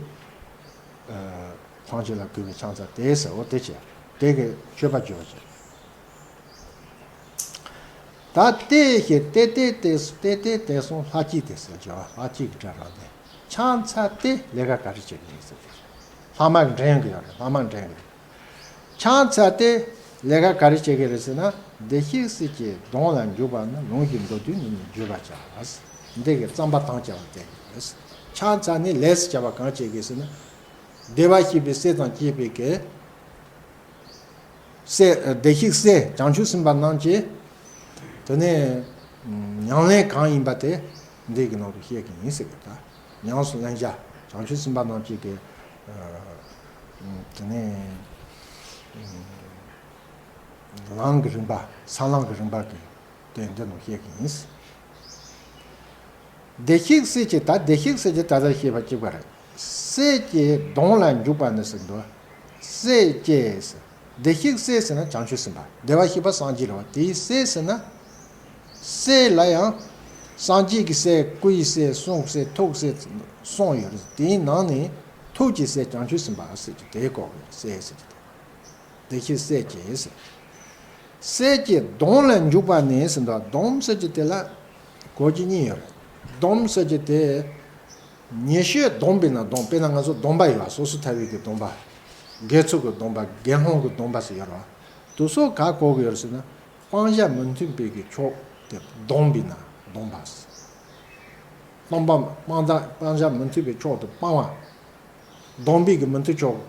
ཐམས་ཅད་ལ་གུས་པས་ཕྱག་འཚལ་ཏེ་ཟེར། འོ་དེ་བྱས། དེ་གི་མཆོད་པ་བརྗོད་པ་བྱས། ད་དེ་ཞེས་ཏེ་ཏེ་ཏེ་ཏེ་ཏེ་ཏེ་གསུམ་ལྷག་བཅས་ཏེ་ཟེར་བརྗོད་པ། ལྷག་བཅས་ཀྱི་སྒྲ་རང་ལས། ཕྱག་འཚལ་ཏེ་ལས་ཀ་ག་རེ་བྱེད་ཀྱི་ཡིན་ཟེར་ཏེ། ལྷག་མ་གི་འདྲེན་གྱི་ཡོད་རེད། ལྷག་མ་འདྲེན་གྱི་རེད། ཕྱག་འཚལ་ཏེ་ལས་ཀ་ག་རེ་བྱེད་ཀྱི་རེད་ཟེར་ན། བདེ་གཤེགས་སྲས་ཀྱི་གདུང་ལ་འཇུག་པ་ནི། ལུང་གིས་མདོར་བསྡུས་ནས་ནི་བརྗོད་པར་བྱ། འདི་གི་རྩོམ་པ་དང་བཅས་པ་བསྟན་ཡོད། ཕྱག་འཚལ་ནས་ལས་སུ་བྱ་བ་གང་བྱེད་ཀྱི་ཟེར་ན། བདེ་བར་གཤེགས་པའི་སྲས་དང་བཅས་པའི་གི་ སྲས་བདེ་གཤེགས་སྲས་བྱང་ཆུབ་སེམས་དཔའ་རྣམས་ཀྱི་དེ་ནས་ཉམས་ལེན་གང་ཡིན་པ་དེ་འདི་གི་ནང་དུ་བཤད་ཀྱི་ཡིན་ཟེར་གི། ད་ཉམས་སུ་ལེན་བྱ་བྱང་ཆུབ་སེམས་དཔའ་རྣམས་ཀྱི་གི་དེ་ནས་ལམ་གྱི་རིམ་པ་ས་ལམ་གྱི་རིམ་པ་གི་དེ་འདི་ནང་བཤད་ཀྱི་ཡིན། བདེ་གཤེགས་སྲས་ཀྱི། ད་བདེ་གཤེགས་སྲས་ཀྱི་ད་ལྟ་བཤད་པ་གཅིག་པ་རེད། སྲས་ཀྱི་གདོང་ལ་འཇུག་པ་ནི་ཟེར་འདུག་སྲས་ཀྱི་ཟེར། བདེ་གཤེགས་སྲས་ཟེར་ན་བྱང་ཆུབ་སེམས་དཔའ། བདེ་བར་གཤེགས་པ་སངས་རྒྱས་རེད་བ། དེའི་སྲས་ཟེར་ན། སྲས་ལ་ཡང་སངས་རྒྱས་ཀྱི་སྲས། སྐུ་ཡི་སྲས། གསུང་གི་སྲས། ཐུགས་ཀྱི་སྲས་གསུམ་ཡོད་རེད། དེའི་ནང་ནས་ཐུགས་ཀྱི་སྲས་བྱང་ཆུབ་སེམས་དཔའ་ཟེར་གྱི་དེ་གོ་གི་རེད། སྲས་ཟེར་གྱི་དེ། བདེ་གཤེགས་སྲས་ཀྱི་ཟེར། སྲས་ཀྱི་གདོང་ལ་འཇུག་པ་ནི་ཟེར་འདུག་སྡོམ་ཟེར་གྱི་དེ་ལ་གོ་རྒྱུ་གཉིས་ཡོད་རེད། སྡོམ་ཟེར་གྱི་དེ་ཉེ་ཤོས་སྡོམ་པས་ན་སྡོམ། དཔེར་ན་ང་ཚོ་སྡོམ་པ་ཡོད་པ། སོ་སོ་ཐར་པའི་གི་སྡོམ་པ། དགེ་ཚུལ་གྱི་སྡོམ་པ། དགེ་སློང་གི་སྡོམ་པ་ཟེར་ཡོད་རེད་བ། དེ་ཚོ་ག་གོ་གི་ཡོད་རེད་ཟེར་ན། སྤང་བྱ་མི་མཐུན་པའི་གི་ཕྱོགས་དེ་སྡོམ་པས་ན་སྡོམ་པ་ཟེར། སྤང་བ་སྤང་བྱ་སྤང་བྱ་མི་མཐུན་པའི་ཕྱོགས་དེ་སྤང་བ། སྡོམ་པའི་གི་མི་མཐུན་ཕྱོགས།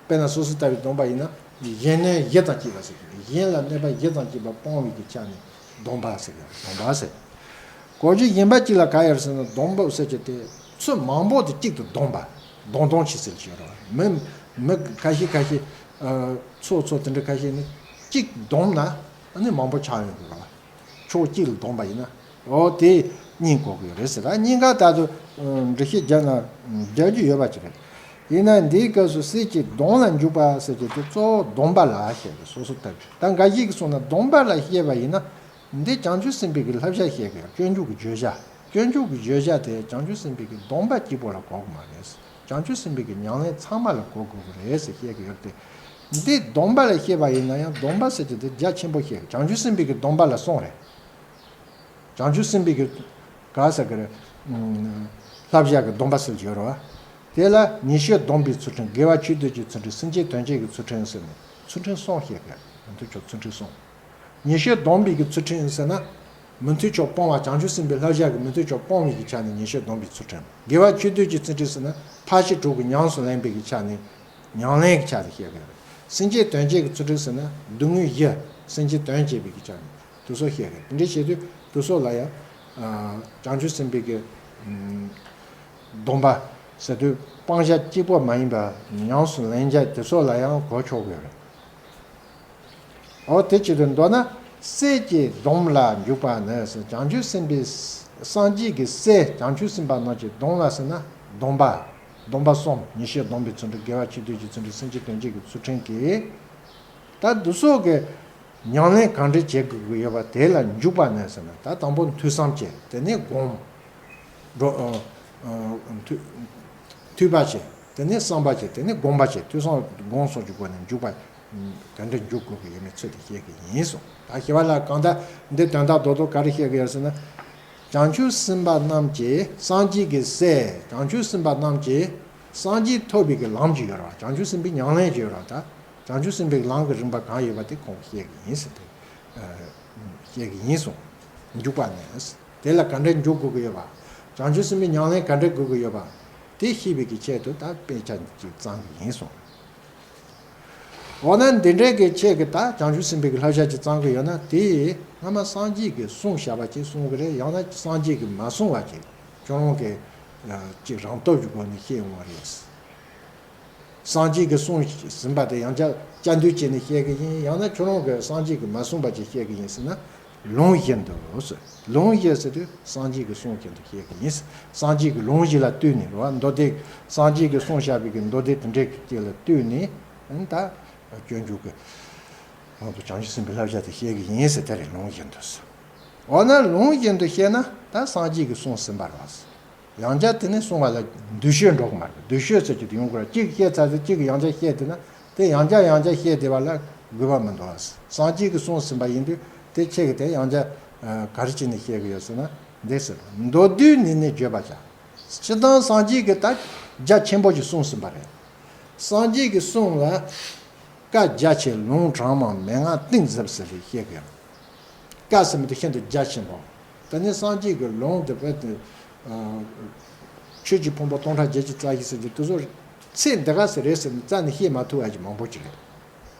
དཔེར་ན་སོ་སོ་ལྟ་བུའི་སྡོམ་པ་ཡིན་ན། གཞན་གནོད་བཞི་དང་བཅས་པ་ཟེར་གི། གཞན་ལ་གནོད་པ་བཞི་དང་བཅས་པ་སྤོང་བའི་གི་ཆ་ནས་སྡོམ་པ་ཟེར་གི། སྡོམ་པ་ཟེར། གོ་རྒྱུ་གཞན་པ་གཅིག་ལ་ག་ཡོད་ཟེར་ན། སྡོམ་པ་ཟེར་གྱི་དེ་ཚུལ་མང་པོ་དེ་གཅིག་ཏུ་བསྡོམས་པ། བསྡོམས་བསྡོམས་བྱས་ཟེར་གྱི་ཡོད་རེད་བ། མི་མི་ཁ་ཤས་ཁ་ཤས། ཨ། ཚོགས་ཚོགས་དེ་འདྲ་ཁ་ཤས་ནི་གཅིག་བསྡོམས་ན་ཨ་ནི་མང་པོ་ཆགས་ཡོང་གི་རེད་བ། ཕྱོགས་གཅིག་ལ་བསྡོམས་པ་ཡིན་ན། འོ་དེ་གཉིས་གོ་གི་ཡོད་རེད་ཟེར། ད་གཉིས་ཀ་ད་དུང་འགྲེལ་བཤད་རྒྱག་ན་རྒྱག་རྒྱུ་ཡོད་པ་ཅིག་རེད། ཡིན་ན་འདིའི་སྐབས་སུ་སྲས་ཀྱི་གདོང་ལ་འཇུག་པ་ཟེར་གྱི་དེ་གཙོ་བོ་སྡོམ་པ་ལ་བཤད་པའི། སོ་སོ་ལྟ་བུ། ད་འགའ་ཞིག་གིས་གསུངས་ན་སྡོམ་པ་ལ་བཤད་པ་ཡིན་ན། འདི་བྱང་ཆུབ་སེམས་དཔའི་གི་བསླབ་བྱ་བཤད་གི་ཡོད། སྤྱོད་འཇུག་གི་བརྗོད་བྱ། སྤྱོད་འཇུག་གི་བརྗོད་བྱ་དེ་བྱང་ཆུབ་སེམས་དཔའི་གི་སྡོམ་པ་གཅིག་པོ་ལ་གོ་གི་མ་རེད། བྱང་ཆུབ་སེམས་དཔའི་གི་ཉམས་ལེན་ཚང་མ་ལ་གོ་དགོས་ཀྱི་རེད་ཟེར་བཤད་ཀྱི་ཡོད་དེ། འདི་སྡོམ་པ་ལ་བཤད་པ་ཡིན་ན་ཡང་སྡོམ་པ་ཟེར་གྱི་འདི་རྒྱ་ཆེན་པོ་བཤད། བྱང་ཆུབ་སེམས་དཔའི་གི་སྡོམ་པ་ལ་གསུངས་རེད། བྱང་ཆུབ་སེམས་དཔའི་གི་ག་ཟེར་གི་རེད། བསླབ་བྱ་གི་སྡོམ་པ་ཟེར་གྱི་ཡོད་རེད་བ། དེ་ལ་ཉེ་ཤོས་སྡོམ་པའི་ཚུལ་ཁྲིམས། དགེ་བ་ཆོས་སྡུད་ཀྱི་ཚུལ་ཁྲིམས། སེམས་བསྐྱེད་དོན་བྱེད་ཀྱི་ཚུལ་ཁྲིམས་ཟེར་ནས་ཚུལ་ཁྲིམས་གསུམ་བཤད་གི། མི་མཐུན་ཕྱོགས་ཚུལ་ཁྲིམས་གསུམ། ཉེ་ཤོས་སྡོམ་པའི་གི་ཚུལ་ཁྲིམས་ཟེར་ན། མི་མཐུན་ཕྱོགས་སྤོང་བ། བྱང་ཆུབ་སེམས་དཔའི་བསླབ་བྱ་གི་མི་མཐུན་ཕྱོགས་སྤོང་བའི་གི་ཆ་ནས་ཉེ་ཤོས་སྡོམ་པའི་ཚུལ་ཁྲིམས། དགེ་བ་ཆོས་སྡུད་ཀྱི་ཚུལ་ཁྲིམས་ཟེར་ན། ཕར་ཕྱིན་དྲུག་གི་ཉམས་སུ་ལེན་པའི་གི་ཆ་ནས། ཉམས་ལེན་གྱི་ཆ་དེ་བཤད་གི་རེད། སེམས་བསྐྱེད་དོན་བྱེད་ཀྱི་ཚུལ་ཁྲིམས་ཟེར་ན། སྡུག་བསྔལ་བཞི་སེམས་བསྐྱེད་དོན་བྱེད་པའི་གི་ཆ་ནས་དེ་ཚོ་བཤད་གི་རེད། དེ་འདྲ་བྱེད་དུས་དེ་ཚོ་ལ་ཡང་། ཨ། བྱང་ཆུབ་སེམས་དཔའི་གི་ཨམ། སྡོམ་པ་ཟེར་དུས་སྤང་བྱ་གཅིག་པོ་མ་ཡིན་པ་ཉམས་སུ་ལེན་བྱ་དེ་ཚོ་ལ་ཡང་གོ་ཆོག་གི་རེད། འོ་དེ་བྱེད་དུས་མདོར་ན། སྲས་ཀྱི་སྡོམ་ལ་འཇུག་པ་ནི་ཟེར། བྱང་ཆུབ་སེམས་དཔའི་སངས་རྒྱས་ཀྱི་སྲས་བྱང་ཆུབ་སེམས་དཔའ་རྣམས་ཀྱི་སྡོམ་ལ་ཟེར་ན་སྡོམ་པ། སྡོམ་པ་གསུམ། ཉེ་ཤོས་སྡོམ་པའི་ཚུལ་ཁྲིམས། དགེ་བ་ཆོས་སྡུད་ཀྱི་ཚུལ་ཁྲིམས། སེམས་བསྐྱེད་དོན་བྱེད་ཀྱི་ཚུལ་ཁྲིམས་ཀྱི། ད་འདི་ཚོ་གི་ཉམས་ལེན་གང་འདྲ་བྱེད་དགོས་ཀྱི་ཡོད་པ་དེ་ལ་འཇུག་པ་ནི་ཟེར་ན། ད་དང་པོ་ཐོས་བསམ་བྱེད། དེ་ནས་སྒོམ། འགྲོ། ཨ། ཨ། ཐོས། ཐོས་པ་བྱེད། དེ་ནས་བསམ་པ་བྱེད། དེ་ནས་སྒོམ་པ་བྱེད། ཐོས་བསམ་སྒོམ་གསུམ་གྱི་སྒོ་ནས་འཇུག་པ། ག་འདྲ་འཇུག་དགོས་ཀྱི་ཡོད་མེད་ཚུལ་དེ་བཤད་ཀྱི་ཡིན་གསུངས། ད་ཞི་བ་ལྷ་གང་ལྟར་འདི་དོན་དག་རྡོག་རྡོག་ག་རེ་བཤད་ཀྱི་ཡོད་ཟེར་ན། བྱང་ཆུབ་སེམས་དཔའ་རྣམས་ཀྱི། སངས་རྒྱས་ཀྱི་སྲས་བྱང་ཆུབ་སེམས་དཔའ་རྣམས་ཀྱི་སངས་རྒྱས་ཐོབ་པའི་གི་ལམ་གྱི་ཡོད་རེད་བ། བྱང་ཆུབ་སེམས་དཔའི་ཉམས་ལེན་གྱི་ཡོད་རེད་བ། ད་བྱང་ཆུབ་སེམས་དཔའི་ལམ་གྱི་རིམ་པ་གང་ཡོད་པ་དེ་ཁོང་གིས་བཤད་ཀྱི་ཡིན་ཟེར་ཏེ། ཨ། བཤད་ཀྱི་ཡིན་གསུངས། འཇུག་པ་ནི། དེ་ལ་ག་འདྲ་འཇུག་དགོས་ཀྱི་ཡོད་པ། བྱང་ཆུབ་སེམས་དཔའི་ཉམས་ལེན་ག་འདྲ་དགོས་ཀྱི་ཡོད་པ། དེ་ཤེས་པའི་གི་ཆེད་དུ་ད་དཔེ་ཆ་ཅིག་བརྩམས་ཀྱི་ཡིན་གསུངས། འོ་ན་འདི་འདྲའི་གི་ཆེད་ཀྱི་ད་བྱང་ཆུབ་སེམས་དཔའི་གི་བསླབ་བྱ་ཅིག་བརྩམས་ཀྱི་ཡོད་ན། དེ་སྔ་མ་སངས་རྒྱས་ཀྱིས་གསུངས་བཞག་པ་ཅིག་གསུང་གི་རེད། ཡང་ན་སངས་རྒྱས་ཀྱིས་མ་གསུངས་པ་ཅིག་ཁྱོད་རང་གིས་ཅིག་རང་སྟོབས་ཀྱི་སྒོ་ནས་ཤེས་ཡོང་བ་རེད། སངས་རྒྱས་ཀྱིས་གསུངས་ཟིན་པ་དེ་ཡང་བསྐྱར་བསྐྱར་ཟློས་བྱས་ནས་བཤད་ཀྱི་ཡིན། ཡང་ན་ཁྱོད་རང་གིས་སངས་རྒྱས་ཀྱིས་མ་གསུངས་པ་ཅིག་བཤད་ཀྱི་ཡིན་ཟེར་ན། ལུང་བཞིན་དུ་ཟེར། ལུང་བཞིན་ཟེར་དུས་སངས་རྒྱས་ཀྱིས་གསུངས་བཞིན་དུ་བཤད་ཀྱི་ཡིན། སངས་རྒྱས་ཀྱི་ལུང་བཞི་ལ་ལྟོས་ནས་རེད་བ། མདོ་སྡེ། སངས་རྒྱས་ཀྱིས་གསུངས་བཞག་པའི་གི་མདོ་སྡེ་དེ་འདྲའི་གི་ཅིག་ལ་ལྟོས་ནས། ཨ་ནི་ད་སྤྱོད་འཇུག་གི་ནང་དུ་བྱང་ཆུབ་སེམས་དཔའི་བསླབ་བྱ་དེ་བཤད་ཀྱི་ཡིན་ཟེར། དེ་རེད། ལུང་བཞིན་དུ་ཟེར། འོ་ན་ལུང་བཞིན་དུ་བཤད་ན་ད་སངས་རྒྱས་ཀྱིས་གསུངས་ཟིན་པ་རེད་བ། ཡང་བསྐྱར་དེ་ནས་གསུང་བ་ལ་འདུ་ཤེས་འགྲོ་གི་མ་རེད། འདུ་ཤེས་ཟེར་གྱི་དེ་ཡོང་གི་རེད། གཅིག་བཤད་ཚར་ཚེ་གཅིག་གིས་ཡང་བསྐྱར་བཤད་བསྡད་ན་དེ་ཡང་བསྐྱར་ཡང་བསྐྱར་བཤད་བསྡད་པ་ལ་དགོས་པ་མི་འདུག་ཨ། སངས་རྒྱས་ཀྱིས་གསུངས་ཟིན་པ་ཡིན་དུས་དེ་ཁྱེད་ཀྱིས་དེ་ཡང་བསྐྱར་ག་རེ་བྱས་ནས་བཤད་ཀྱི་ཡོད་ཟེར་ན། འདི་ཟེར། མདོར་བསྡུས་ནས་ནི་བརྗོད་པར་བྱ། སྤྱིར་བཏང་སངས་རྒྱས་ཀྱིས་ད་རྒྱ་ཆེན་པོ་ཞིག་གསུངས་ཟིན་པ་རེད། སངས་རྒྱས་ཀྱི་གསུང་ལ། བཀའ་རྒྱ་ཆེ་ལུང་དྲངས་མང་མན་ངག་གཏིང་ཟབ་ཟེར་བའི་བཤད་ཀྱི་ཡོད། བཀའ་ཟེར་མི་དེ་ཤིན་ཏུ་རྒྱ་ཆེན་པོ། དེ་ནས་སངས་རྒྱས་ཀྱི་ལུང་དེ་བས་ཏེ། ཨ། ཆོས་ཀྱི་ཕུང་པོ་སྟོང་ཕྲག་བརྒྱད་ཅུ་རྩ་བཞི་ཟེར་གྱི་དེ་ཚོ་ཚིག་འདི་ག་ཟེར་རེད་ཟེར་ནས་རྩ་ནས་བཤད་མ་ཐུབ་པ་ཅིག་མང་པོ་ཅིག་རེད།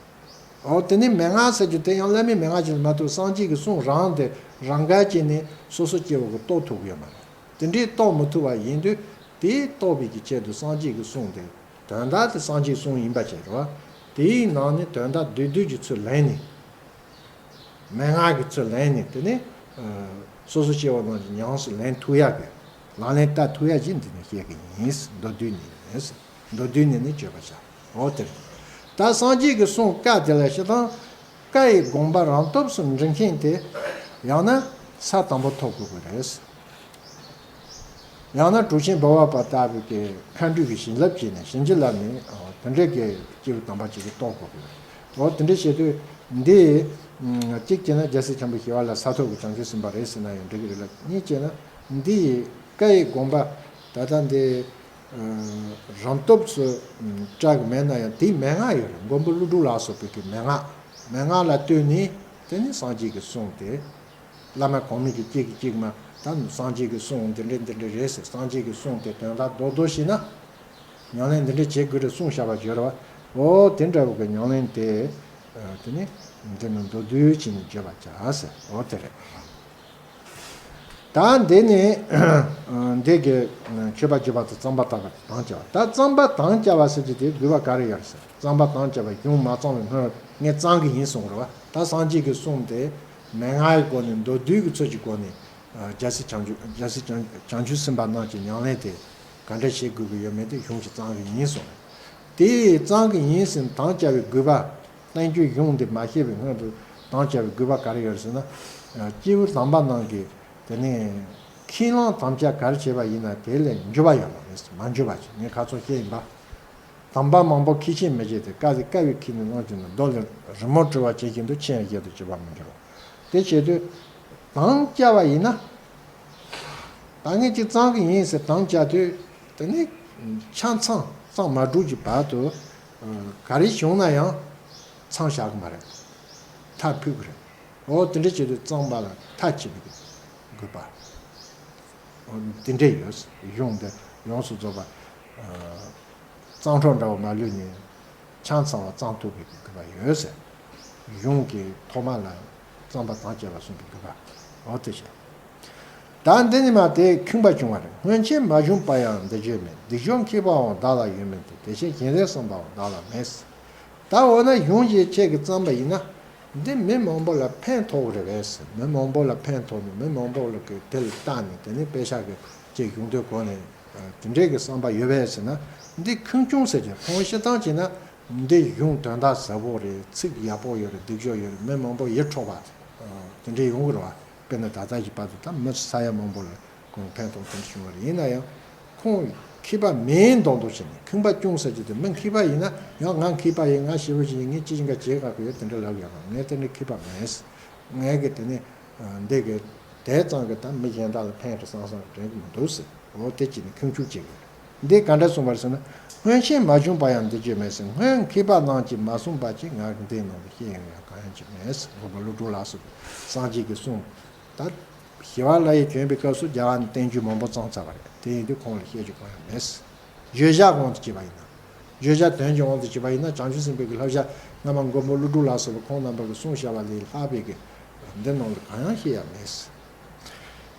འོ་དེ་ནི་མན་ངག་ཟེར་རྒྱུ་དེ་ཡང་བླ་མའི་མན་ངག་ཅིག་མ་གཏོགས་སངས་རྒྱས་ཀྱི་གསུང་རང་དེ་རང་འགལ་བྱས་ནས་སོ་སོ་སྐྱེ་བོ་གིས་རྟོགས་ཐུབ་ཀྱི་ཡོད་མ་རེད། དེ་འདྲའི་རྟོགས་མི་ཐུབ་པ་ཡིན་དུས་དེ་རྟོགས་པའི་གི་ཆེད་དུ་སངས་རྒྱས་ཀྱི་གསུང་དེ་དོན་དག་དེ་སངས་རྒྱས་གསུང་ཡིན་པ་བྱས་རོ། དེའི་ནང་ནས་དོན་དག་བསྡུས་བསྡུས་ཀྱི་ཚུལ་ལེན་ནས། མན་ངག་གི་ཚུལ་ལེན་ནས་དེ་ནས་སོ་སོ་སྐྱེ་བོ་རྣམས་ཀྱིས་ཉམས་སུ་ལེན་ཐུབ་ཡག་གི་ལག་ལེན་བསྟར་ཐུབ་ཡག་ཅིག་འདི་ནས་བཤད་ཀྱི་ཡིན། མདོར་བསྡུས་ནས་ཡིན། མདོར་བསྡུས་ནས་ནི་བརྗོད་པར་བྱ། འོ་དེ་རེད། ད་སངས་རྒྱས་ཀྱི་གསུང་བཀའ་དེ་ལ་སྤྱིར་བཏང་བཀའ་ཡི་དགོངས་པ་རང་སྟོབས་སུ་འདྲེན་མཁན་དེ་ཡང་ན་ས་དང་པོ་ཐོབ་དགོས་ཀྱི་རེད། ཡང་ན་གྲུབ་ཆེན་འབུལ་བ་པ་ལྟ་བུའི་གི་མཁའ་འགྲོའི་གི་བྱིན་རླབས་ཀྱིས་ནས་བྱིན་གྱིས་བརླབས་ནས་དེ་འདྲའི་གི་སྐྱེས་བུ་དམ་པ་ཅིག་གིས་རྟོགས་དགོས་ཀྱི་རེད། འོ་དེ་འདྲ་བྱེད་དུས་འདི་གཅིག་བྱས་ན་རྒྱལ་སྲས་བྱམས་པའི་ཞི་བ་ལྷ་ས་ཐོབ་ཀྱི་བྱང་ཆུབ་སེམས་དཔའ་རེད་ཟེར་ན་ཡང་འགྲིག་གི་རེད་ལ། གཉིས་བྱས་ན་འདི་ཡི་བཀའ་ཡི་དགོངས་པ་ད་ལྟ་འདི་རང་སྟོབས་སུ་བཀྲལ་གི་མེད་ན་ཡང་དེའི་མན་ངག་ཡོད་རེད། མགོན་པོ་ཀླུ་སྒྲུབ་ལ་སོགས་པའི་གི་མན་ངག་མན་ངག་ལ་ལྟོས་ནས་དེ་ནི་སངས་རྒྱས་ཀྱི་གསུང་དེ། བླ་མ་གོང་མའི་གི་གཅིག་གིས་གཅིག་མ་ད་སངས་རྒྱས་ཀྱི་གསུང་འདི་འདྲ་འདི་འདྲ་རེད་ཟེར། སངས་རྒྱས་ཀྱི་གསུང་དེ་དོན་དག་རྡོག་རྡོག་ཤེས་ན་ཉམས་ལེན་འདི་འདྲ་བྱེད་དགོས་རེད་གསུངས་བཞག་པ་བརྗོད་ར་བ། འོ་དེ་འདྲ་བོ་གི་ཉམས་ལེན་དེ་དེ་ནི་འདི་ནི་མདོར་བསྡུས་བྱས་ནས་བརྗོད་པར་བྱ་ཟེར། འོ་དེ་རེད། ད་འདི་ནི་འདི་གི་མཆོད་པ་བརྗོད་པ་དང་རྩོམ་པ་དང་དང་བཅའ་བ། ད་རྩོམ་པ་དང་བཅའ་བ་ཟེར་གྱི་དེ་དགོས་པ་ག་རེ་ཡོད་ཟེར། རྩོམ་པ་དང་བཅའ་བ་གཞུང་མ་རྩོམ་པའི་སྔོན་ངས་རྩོམ་གི་ཡིན་གསུངས་རེད་བ། ད་སངས་རྒྱས་ཀྱི་གསུང་དེ་མན་ངག་གི་སྒོ་ནས་མདོར་བསྡུས་ཀྱི་ཚུལ་གྱི་སྒོ་ནས་རྒྱལ་སྲས་བྱང་ཆུབ་རྒྱལ་སྲས་བྱང་བྱང་ཆུབ་སེམས་དཔའ་རྣམས་ཀྱི་ཉམས་ལེན་དེ་ག་འདྲ་བྱེད་དགོས་ཀྱི་ཡོད་མེད་དེ་གཞུང་གིས་རྩོམ་གི་ཡིན་གསུངས། དེ་རྩོམ་གི་ཡིན་ཟེར་དང་བཅའ་བའི་དགོས་པ། བསྟན་བཅོས་གཞུང་འདི་མ་བཤད་པའི་སྔོན་དུ་དང་བཅའ་བའི་དགོས་པ་ག་རེ་ཡོད་ཟེར་ན། སྐྱེས་བུ་དམ་པ་རྣམས་ཀྱིས་དེ་ནས་ཁས་བླངས་དམ་བཅའ་ག་རེ་བྱས་པ་ཡིན་ན་དེ་ལས་འགྱུར་བ་ཡོད་མ་རེད། མ་འགྱུར་བ་ཅིག་ངས་ཁ་ཚོན་བཤད་ཡིན་པ། དམ་པ་མང་པོ་ཁས་ཆེན་མི་བྱེད་དེ། བཀའ་དེ་བཀའ་བའི་ཁས་ནི་བླང་གྱུར་ན། མདོ་ལས་རི་མོར་བྲི་བ་ཇི་བཞིན་དུ། ཆེན་ཡང་གཞན་དུ་གྱུར་པར་མི་འགྱུར་རོ། དེ་བྱེད་དུས་དང་བཅའ་བ་ཡིན་ན། ད་ངས་ཅིག་རྩོམ་གི་ཡིན་ཟེར་དང་བཅའ་དུས་དེ་ནི་ཆ་ཚང་རྩོམ་མ་གྲུབ་ཀྱི་བར་དུ་ག་རེ་བྱུང་ན་ཡང་མཚམས་བཞག་གི་མ་རེད། མཐའ་ཕུད་ཀྱི་རེད། འོ་དེ་འདྲ་བྱེད་དུས་རྩོམ་པ་ལ་མཐའ་ཕྱིན་པའི་དགོས་པ། འོ་དེ་འདྲ་ཡོད། གཞུང་འདི་ཡོངས་སུ་རྫོགས་པ། རྩོམ་འཕྲོ་འདྲ་བོ་མ་ལུས་ནས་ཆ་ཚང་བ་རྩོམ་ཐུབ་པའི་དགོས་པ་ཡོད་ཟེར། གཞུང་གི་ཐོག་མ་ལ་རྩོམ་པ་དང་བཅས་པ་གསུངས་པའི་དགོས་པ། འོ་དེ་བྱས། ད་འདི་ནི་མ་དེ་ཁེངས་པ་བྱུང་བ་རེད། སྔོན་ཆད་མ་བྱུང་བ་ཡང་འདི་བརྗོད་མེད། སྡིག་སྦྱོར་མཁས་པའང་བདག་ལ་ཡོད་མིན་ཏེ། དེ་ཕྱིར་གཞན་ལས་བསམ་པའང་བདག་ལ་མེད། ད་འོ་ན་གཞུང་ཞིག་ཁྱེད་ཀྱིས་བརྩམས་པ་ཡིན་ན། འདི་མི་མང་པོ་ལ་ཕན་ཐོགས་རེད་པས། མི་མང་པོ་ལ་ཕན་ཐོགས་ནས་མི་མང་པོ་ལ་གི་དེ་ལ་བལྟས་ནས་དེ་ནས་དཔེ་ཆ་གི་ཅིག་གཞུང་དོན་གོ་ནས་དེ་འདྲའི་གི་བསམ་པ་ཡོད་པས་ཟེར་ན། འདི་ཁུངས་ཆུང་ཟེར་གྱི་ཁོང་སྤྱིར་བཏང་བྱས་ན་འདི་གཞུང་དོན་དག་ཟབ་པོ་རེད། ཚིག་ཡག་པོ་ཡོད་རེད། སྡིག་སྦྱོར་ཡོད་རེད། མི་མང་པོ་ཡིད་འཕྲོག་པ་དེ་འདྲའི་ཡོང་གི་རེད་བ། དཔེར་ན་ད་ལྟ་གི་བར་དུ་ད་མི་ས་ཡ་མང་པོ་ལ་ཁོང་ཕན་ཐོགས་དེ་འདྲ་བྱུང་བ་རེད། ཡིན་ན་ཡང་། ཁོང་མཁས་པ་མིན་མདོག་མདོག་བྱས་ནས། ཁེངས་པ་ཅུང་ཟད་ཀྱིས་དེ་མི་མཁས་པ་ཡིན་ན་ཡང་། ང་མཁས་པ་ཡིན། ང་ཞེ་པོ་ཞིག་ཡིན། ངས་ཅི་བྱེད་ག་བྱེད་དགོས་ཡོད། དེ་འདྲ་ལབ་ཡོད་ལ། ངས་དེ་འདྲ་མཁས་པ་མེད། ངས་གི་དེ་ནི་འདི་གི་དེ་ཙམ་གྱིས་ད་མི་གཞན་དག་ལ་ཕན་རེ་བསམ་བསམ་དྲན་གི་མི་འདུག་ཟེར། འོ་དེ་ཅི་ནས་ཁུངས་ཆུང་བྱེད་དགོས། འདི་ག་འདྲ་གསུངས་པ་རེད་ཟེར་ན། སྔོན་ཆད་མ་བྱུང་བ་ཡང་འདི་བརྗོད་མེད་ཟེར། སྔོན་མཁས་པ་རྣམས་ཀྱིས་མ་གསུངས་པ་ཅིག་ང་གིས་འདིའི་ནང་དུ་བཤད་ཡོང་ཡང་གང་ཡང་ཅིག་མེད་ཟེར། མགོན་པོ་ཀླུ་སྒྲུབ་ལ་སོགས་པའི་སངས་རྒྱས་ཀྱི་གསུང་། ད་ཞི་བ་ལྷ་ཡིས་བྱོན་པའི་སྐབས་སུ་རྒྱ་གར་ནས་བསྟན་བཅོས་མང་པོ་བརྩམས་ཚར་བ་རེད། དེ་ཡིན་དུས་ཁོང་ལ་བཤད་རྒྱུ་གང་ཡང་མེད་ཟེར། བརྗོད་བྱ་དབང་དུ་བྱས་པ་ཡིན་ན། བརྗོད་བྱ་དོན་གྱི་དབང་དུ་བྱས་པ་ཡིན་ན། བྱང་ཆུབ་སེམས་དཔའི་གི་བསླབ་བྱ་སྔ་མ་མགོན་པོ་ཀླུ་སྒྲུབ་ལ་སོགས་པ་ཁོང་རྣམ་པ་གིས་གསུངས་བཞག་པ་ལས་ལྷག་པའི་གི་འདི་ནང་ལ་གང་ཡང་བཤད་ཡ་མེད་ཟེར།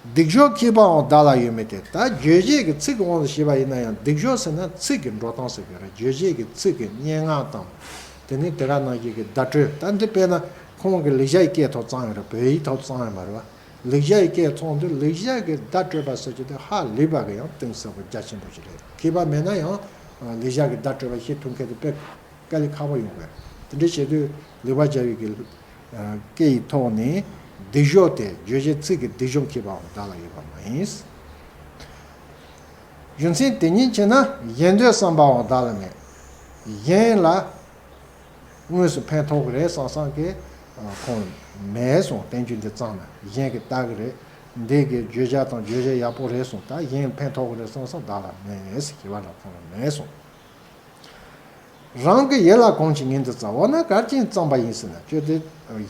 སྡིག་སྦྱོར་མཁས་པའང་བདག་ལ་ཡོད་མིན་ཏེ། ད་རྗོད་བྱེད་ཀྱི་ཚིག་གི་དབང་དུ་བྱས་པ་ཡིན་ན་ཡང་། སྡིག་སྦྱོར་ཟེར་ན་ཚིག་གི་འགྲོ་སྟངས་ཟེར་གྱི་རེད། རྗོད་བྱེད་ཀྱི་ཚིག་གི་སྙན་ངག་དང་། དེ་ནས་དེ་ག་ནང་བཞིན་གྱི་བརྡ་སྤྲོད། ད་འདི་དཔེར་ན་ཁོང་གིས་ལེགས་སྦྱར་གྱི་སྐད་ཐོག་བརྩམས་ཡོད་རེད། བོད་ཡིག་ཐོག་བརྩམས་ཡོད་མ་རེད་བ། ལེགས་སྦྱར་གྱི་སྐད་ཐོག་འདི་ལེགས་སྦྱར་གྱི་བརྡ་སྤྲོད་པ་ཟེར་རྒྱུ་དེ་ཧ་ལས་པ་གི་ཡང་གཏིང་ཟབ་པོ་རྒྱ་ཆེན་པོ་ཞིག་རེད། མཁས་པ་མེད་ན་ཡང་ལེགས་སྦྱར་གྱི་བརྡ་སྤྲོད་པ་ཤེས་ཐུབ་མཁན་དེ་དཔེ་དཀའ་ལས་ཁག་པོ་ཡོང་གི་རེད། དེ་འདྲ་བྱེད་དུས་ལེགས་པར་སྦྱར་བའི་གི་སྐད་ཡིག་ཐོག་ནས་སྡིག་སྦྱོར་དེ། རྗོད་བྱེད་ཚིག་གི་སྡིག་སྦྱོར་མཁས་པའང་བདག་ལ་ཡོད་པ་མ་ཡིན། རྒྱུ་མཚན་དེ་ཉིད་ཕྱིར་ན། གཞན་དོན་བསམ་པའང་བདག་ལ་མེད། གཞན་ལ་དངོས་སུ་ཕན་ཐོགས་ཀྱི་རེད་བསམ་བསམ་གི་ཁོང་མེད་གསུངས། བསྟན་བཅོས་འདི་བརྩམས་ན་གཞན་གྱིས་ལྟ་གི་རེད། འདི་གི་བརྗོད་བྱ་དང་བརྗོད་བྱ་ཡག་པོ་རེད་གསུངས། ད་གཞན་ལ་ཕན་ཐོགས་ཀྱི་རེད་བསམ་བསམ་བདག་ལ་མེད་ཟེར། ཞི་བ་ལྷ་ཁོང་ལ་མེད་གསུངས། རང་གི་ཡིད་ལ་གང་ཞིག་ཉིད་དུ་བརྩམས། འོ་ན་ག་རེ་བྱས་བརྩམས་པ་ཡིན་ཟེར་ན། ཁྱོད་དེ་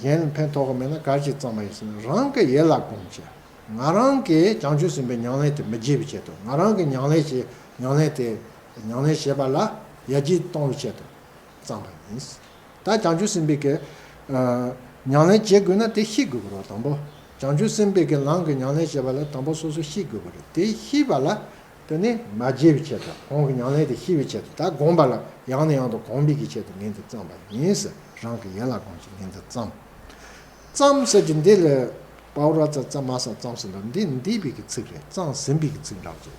གཞན་ལ་ཕན་ཐོགས་ཀྱི་མེད་ན་ག་རེ་བྱས་བརྩམས་པ་ཡིན་ཟེར་ན། རང་གི་ཡིད་ལ་གང་ཞིག་ང་རང་གིས་བྱང་ཆུབ་སེམས་དཔའི་ཉམས་ལེན་དེ་མི་བརྗེད་པའི་ཆེད་དུ། ང་རང་གི་ཉམས་ལེན་བྱེད་ཉམས་ལེན་དེ་ཉམས་ལེན་བྱེད་པ་ལ་ཡར་རྒྱས་གཏོང་བའི་ཆེད་དུ་བརྩམས་པ་ཡིན། ད་བྱང་ཆུབ་སེམས་དཔའི་གི་ཨ་ཉམས་ལེན་བྱེད་དགོས་ན་དེ་ཤེས་དགོས་ཀྱི་རེད། དང་པོ་བྱང་ཆུབ་སེམས་དཔའི་གི་ལམ་གྱི་ཉམས་ལེན་བྱེད་པ་ལ་དང་པོ་སོ་སོ་ཤེས་དགོས་ཀྱི་རེད། དེ་ཤེས་པ་ལ་དེ་ནས་མ་བརྗེད་པའི་ཆེད་དུ། ཁོང་གི་ཉམས་ལེན་དེ་ཤེས་པའི་ཆེད་དུ། ད་སྒོམ་པ་ལ་ཡང་ནས་ཡང་དུ་སྒོམ་པའི་གི་ཆེད་དུ་ངས་འདི་བརྩམས་པ་ཡིན་ཟེར། རང་གི་ཡན་ལག་སྒོམ་ཞིང་ངས་འདི་བརྩམས། བརྩམས་ཟེར་གྱི་འདི་ལ་པའོ་ར་ཙ་ཙ་མ་ས་བརྩམས་ཟེར་འདུག་འདི་འདས་པའི་གི་ཚིག་རེད། བརྩམས་ཟིན་པའི་གི་ཚིག་འདྲ་བོ་ཅིག་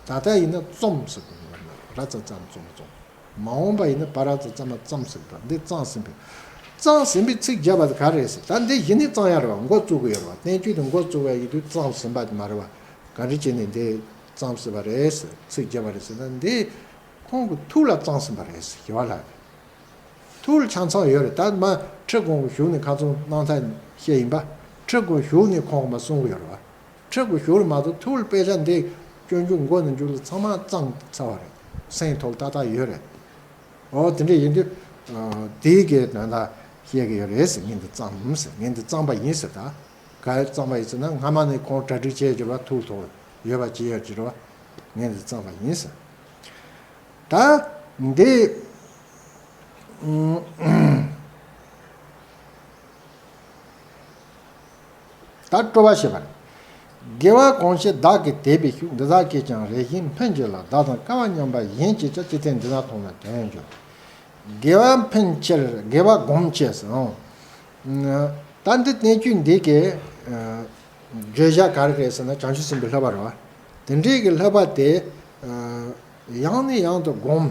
ད་ལྟ་ཡིན་ན་རྩོམ་ཟེར་དགོས་ནི་རེད། ར་ཙ་ཙ་རྩོམ་རྩོམ། མ་འོངས་པ་ཡིན་ན་པ་ར་ཙ་ཙ་མ་བརྩམས་ཟེར་འདུག་འདི་བརྩམས་ཟིན་པའི། བརྩམས་ཟིན་པའི་ཚིག་བརྒྱབ་པ་དེ་ག་རེད་ཟེར། ད་འདི་གཞི་ནས་བརྩམས་ཡ་རེད་བ། འགོ་བཙུགས་དགོས་ཡོད་རེད་བ། བསྟན་བཅོས་དེ་འགོ་བཙུགས་པ་ཡིན་དུས་བརྩམས་ཟིན་པ་དེ་མ་རེད་བ། ག་འདྲ་བྱས་ནས་འདི་བརྩམས་ཟིན་པ་རེད་ཟེར། ཚིག་བརྒྱབ་པ་རེད་ཟེར་ན་འདི་ཁོང་གི་ཐུགས་ལ་བརྩམས་ཟིན་པ་རེད་ཟེར། ཞི་བ་ལྷ་གི་ཐུགས་ལ་ཆ་ཚང་ཡོད་རེད། ད་མ་ཁྲི་སྒང་གི་བཞུགས་ནས་ཁ་སང་གནང་ཐལ་བཤད་ཡིན་པ། ཁྲི་སྒང་གི་བཞུགས་ནས་ཁོང་གིས་མ་གསུང་གི་ཡོད་རེད་བ། ཁྲི་སྒང་གི་བཞུགས་ལ་མ་གཏོགས་ཐུགས་ལ་དཔེ་ཆ་འདི་སྤྱོད་འཇུག་མགོ་ནས་མཇུག་ལ་ཚང་མ་བརྩམས་ཚར་བ་རེད། སེམས་ཐོག་ལ་ཏག་ཏག་ཡོད་རེད། འོ་དེ་འདྲ་ཡིན་དུས་ཨ་དེའི་གི་དོན་དག་བཤད་གི་ཡོད་རེད་ཟེར། ངས་འདི་བརྩམས་ཟེར། ངས་འདི་བརྩམས་པ་ཡིན་ཟེར། ད་ག་རེ་བརྩམས་པ་ཡིན་ཟེར་ན་སྔ་མ་ནས་ཁོང་གྲ་སྒྲིག་བྱས་ཡོད་པ། ཐུགས་ཐོག་ཡོད་པ་ཅི་ཡོད་ཅི་རེད་བ། ངས་འདི་བརྩམས་པ་ཡིན་ཟེར། ད་འདི་ཨུམ། ད་སྤྲོ་བ་ཞེས་པ་རེད། དགེ་བ་གང་བྱས་བདག་གིས་དད་པས་ཤུགས། འདི་དག་གིས་ཀྱང་རེ་ཞིག་འཕེན་གྱུར་ལ། བདག་དང་སྐལ་བ་མཉམ་པ་གཞན་གྱིས་ཀྱང་། ཅི་སྟེ་འདི་དག་མཐོང་ན་དོན་འགྱུར། དགེ་བ་འཕེན་ཕྱིར་དགེ་བ་སྒོམ་ཕྱིར་ཟེར། ཨང་། ད་འདི་བསྟན་བཅོས་འདི་གི་ཨ་བརྗོད་བྱ་ག་རེ་རེད་ཟེར་ན་བྱང་ཆུབ་སེམས་དཔའི་བསླབ་པ་རེད་བ། དེ་འདྲའི་གི་བསླབ་པ་དེ་ཨ་ཡང་ནས་ཡང་དུ་སྒོམ།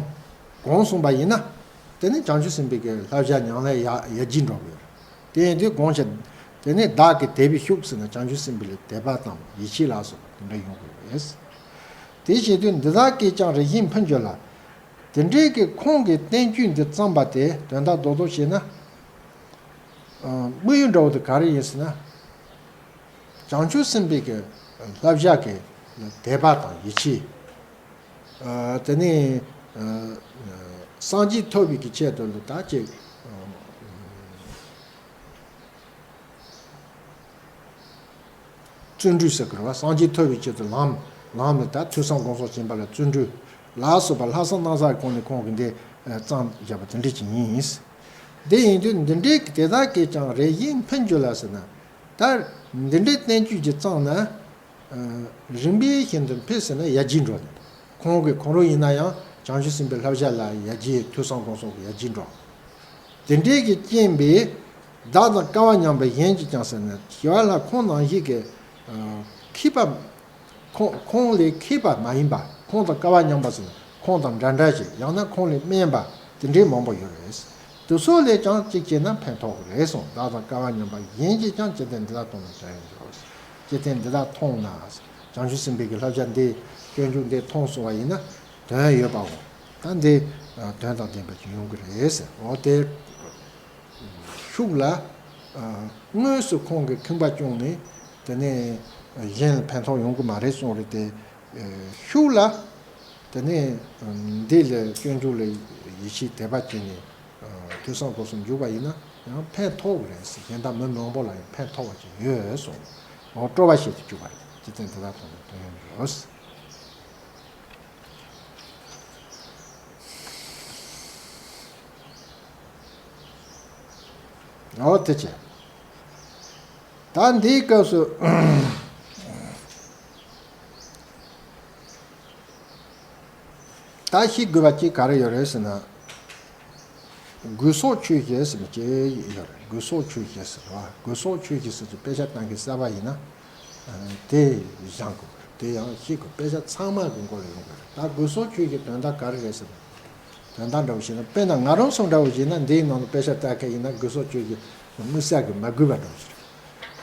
སྒོམ་སོང་པ་ཡིན་ན་དེ་ནི་བྱང་ཆུབ་སེམས་དཔའི་གི་བསླབ་བྱ་ཉམས་ལེན་ཡ་ཡར་རྒྱས་འགྲོ་གི་ཡོད་རེད། དེ་ཡིན་དུས་སྒོམ་བྱེད། དེ་ནས་བདག་གིས་དད་པས་ཤུགས་ཟེར་ན་བྱང་ཆུབ་སེམས་དཔའི་ལ་དད་པ་དང་ཡིད་ཆེས་ལ་སོགས་པ་དེ་འདྲ་ཡོང་གི་ཡོད་རེད། དེ་བྱེད་དུས་འདི་དག་གིས་ཀྱང་རེ་ཞིག་འཕེན་གྱུར་ལ། དེ་འདྲའི་གི་ཁོང་གིས་བསྟན་བཅོས་འདི་བརྩམས་པ་དེ་དོན་དག་རྡོག་རྡོག་བྱས་ན། ཨ་དམིགས་ཡུལ་འདྲ་བོ་དེ་ག་རེ་ཡིན་ཟེར་ན། བྱང་ཆུབ་སེམས་དཔའི་གི་བསླབ་བྱ་གི་དད་པ་དང་ཡིད་ཆེས། ཨ་དེ་ནས་ཨ་སངས་རྒྱས་ཐོབ་པའི་གི་ཆེད་དུ་ལ་ད་ཅིག་ཨ་བརྩོན་འགྲུས་ཟེར་གི་རེད་བ། སངས་རྒྱས་ཐོབ་པའི་ཆེད་དུ་ལམ་ལམ་ལ་ད་ཐོས་བསམ་སྒོམ་གསུམ་བྱེད་པ་ལ་བརྩོན་འགྲུས་ལ་སོགས་པ་ལྷག་བསམ་རྣམ་གསུམ་གྱི་སྒོ་ནས་ཁོང་གིས་འདི་ཨ་བརྩམས་བཞག་པ་དེ་འདྲ་ཅིག་ཡིན། དེ་ཡིན་དུས་འདི་འདྲའི་དེ་དག་གིས་ཀྱང་རེ་ཞིག་འཕེན་གྱུར་ལ་ཟེར་ན། ད་འདི་འདྲའི་བསྟན་བཅོས་ཅིག་བརྩམས་ན། ཨ་རིམ་པས་བཞིན་དུ་འཕེལ་ཟེར་ན་ཡར་རྒྱས་འགྲོ་ནས། ཁོང་གི་ཁོང་རང་ཡིན་ན་ཡང་བྱང་ཆུབ་སེམས་དཔའི་བསླབ་བྱ་ལ་ཡར་རྒྱས། ཐོས་བསམ་སྒོམ་གསུམ་གྱི་ཡར་རྒྱས་འགྲོ། དེ་འདྲའི་གི་རྐྱེན་པས། བདག་དང་སྐལ་བ་མཉམ་པ་གཞན་གྱིས་ཀྱང་ཟེར་ན། ཞི་བ་ལྷ་ཁོང་ནང་བཞིན་གྱི་ཨ་མཁས་པ། ཁོང་ཁོང་ལས་མཁས་པ་མ་ཡིན་པ། ཁོང་དང་སྐལ་བ་མཉམ་པ་ཟེར་ན་ཁོང་དང་འདྲ་འདྲ་ཞིག་ཡང་ན་ཁོང་ལས་དམན་པ་དེ་འདྲའི་མང་པོ་ཡོད་རེད། དེ་ཚོ་ལས་ཀྱང་གཅིག་བྱས་ན་ཕན་ཐོགས་ཀྱི་རེད་གསུངས། བདག་དང་སྐལ་བ་མཉམ་པ་གཞན་གྱིས་ཀྱང་། ཅི་སྟེ་འདི་དག་མཐོང་ན་དོན་ཡང་འགྱུར། ཅི་སྟེ་འདི་དག་མཐོང་ན། བྱང་ཆུབ་སེམས་དཔའི་གི་བསླབ་བྱ་འདི་སྤྱོད་འཇུག་འདི་མཐོང་སོང་བ་ཡིན་ན་དོན་ཡོད་པའོ། ད་འདི་དོན་དང་ལྡན་པ་ཅིག་ཡོང་གི་རེད་ཟེར། འོ་དེ་ཤུགས་ལ་དངོས་སུ་ཁོང་གིས་ཁེངས་པ་བསྐྱུངས་ནས་དེ་ནས་གཞན་ལ་ཕན་ཐོགས་ཡོང་གི་མ་རེད་གསུངས་རེད་དེ། ཤུགས་ལ་དེ་ནས་འདི་ལ་སྤྱོད་འཇུག་ལ་ཡིད་ཆེས་དད་པ་བྱས་ནས་ཐོས་བསམ་སྒོམ་གསུམ་འཇུག་པ་ཡིན་ན་ཡང་ཕན་ཐོགས་ཀྱི་རེད་ཟེར། གཞན་དག་མི་མང་པོ་ལ་ཡང་ཕན་ཐོགས་པ་ཅིག་ཡོད་གསུངས། འོ་སྤྲོ་བ་བྱེད་དུ་བཅུག་པ་རེད། ཅི་སྟེ་འདི་དག་མཐོང་ན་དོན་ཡང་འགྱུར། འོ་དེ་བྱས། ད་འདིའི་སྐབས་སུ་ད་ཤེས་དགོས་པ་གཅིག་ག་རེ་ཡོད་རེད་ཟེར་ན། དགོས་སོགས་ཆོས་ཅན་ཟེར་ནས་ཅིག་ཡོད་རེད། དགོས་སོགས་ཆོས་ཅན་ཟེར་བ། དགོས་སོགས་ཆོས་ཅན་ཟེར་དུས་དཔེ་ཆ་བཏང་མཁན་གསར་པ་ཡིན་ན། དེ་སྦྱང་དགོས། དེ་ཡང་ཤེས་དགོས། དཔེ་ཆ་ཚང་མ་གི་མགོ་ལ་ཡོང་དགོས་རེད། ད་དགོས་སོགས་ཆོས་ཅན་དོན་དག་ག་རེ་རེད་ཟེར་ན། དོན་དག་འདྲ་བོ་བྱས་ན། དཔེར་ན་ང་རང་ཚོ་འདྲ་བོ་བྱས་ན་འདིའི་ནང་དུ་དཔེ་ཆ་ལྟ་མཁན་ཡིན་ན་དགོས་སོགས་ཆོས་ཅན་དམིགས་བསལ་གྱི་མ་དགོས་པ་འདྲ་བོ་ཞིག་རེད།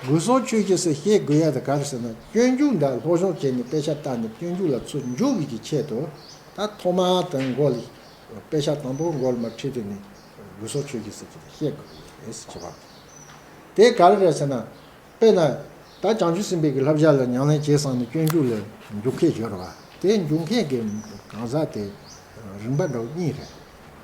དགོས་སོགས་ཆོས་ཅན་ཟེར་བཤད་དགོས་ཡ་དེ་ག་རེ་ཟེར་ན། སྤྱོད་འཇུག་འདི་སློབ་སྦྱོང་བྱས་ནས་དཔེ་ཆ་ལྟ་ནས་སྤྱོད་འཇུག་ལ་ཚུར་འཇུག་པའི་གི་ཆེད་དུ། ད་ཐོག་མ་དང་མགོ་ལ་དཔེ་ཆ་དང་པོ་མགོ་ལ་མར་ཁྲིད་དུས་ནས་དགོས་སོགས་ཆོས་ཅན་ཟེར་གྱི་བཤད་དགོས་ཀྱི་རེད་ཟེར་བྱས་པ། དེ་ག་རེ་རེད་ཟེར་ན། དཔེར་ན། ད་བྱང་ཆུབ་སེམས་དཔའི་གི་བསླབ་བྱ་ལ་ཉམས་ལེན་བྱེད་བསམ་ནས་སྤྱོད་འཇུག་ལ་འཇུག་མཁན་ཡོད་རེད་བ། དེ་འཇུག་མཁན་གྱི་གང་ཟག་དེ་རིམ་པ་འདྲ་བོ་གཉིས་རེད།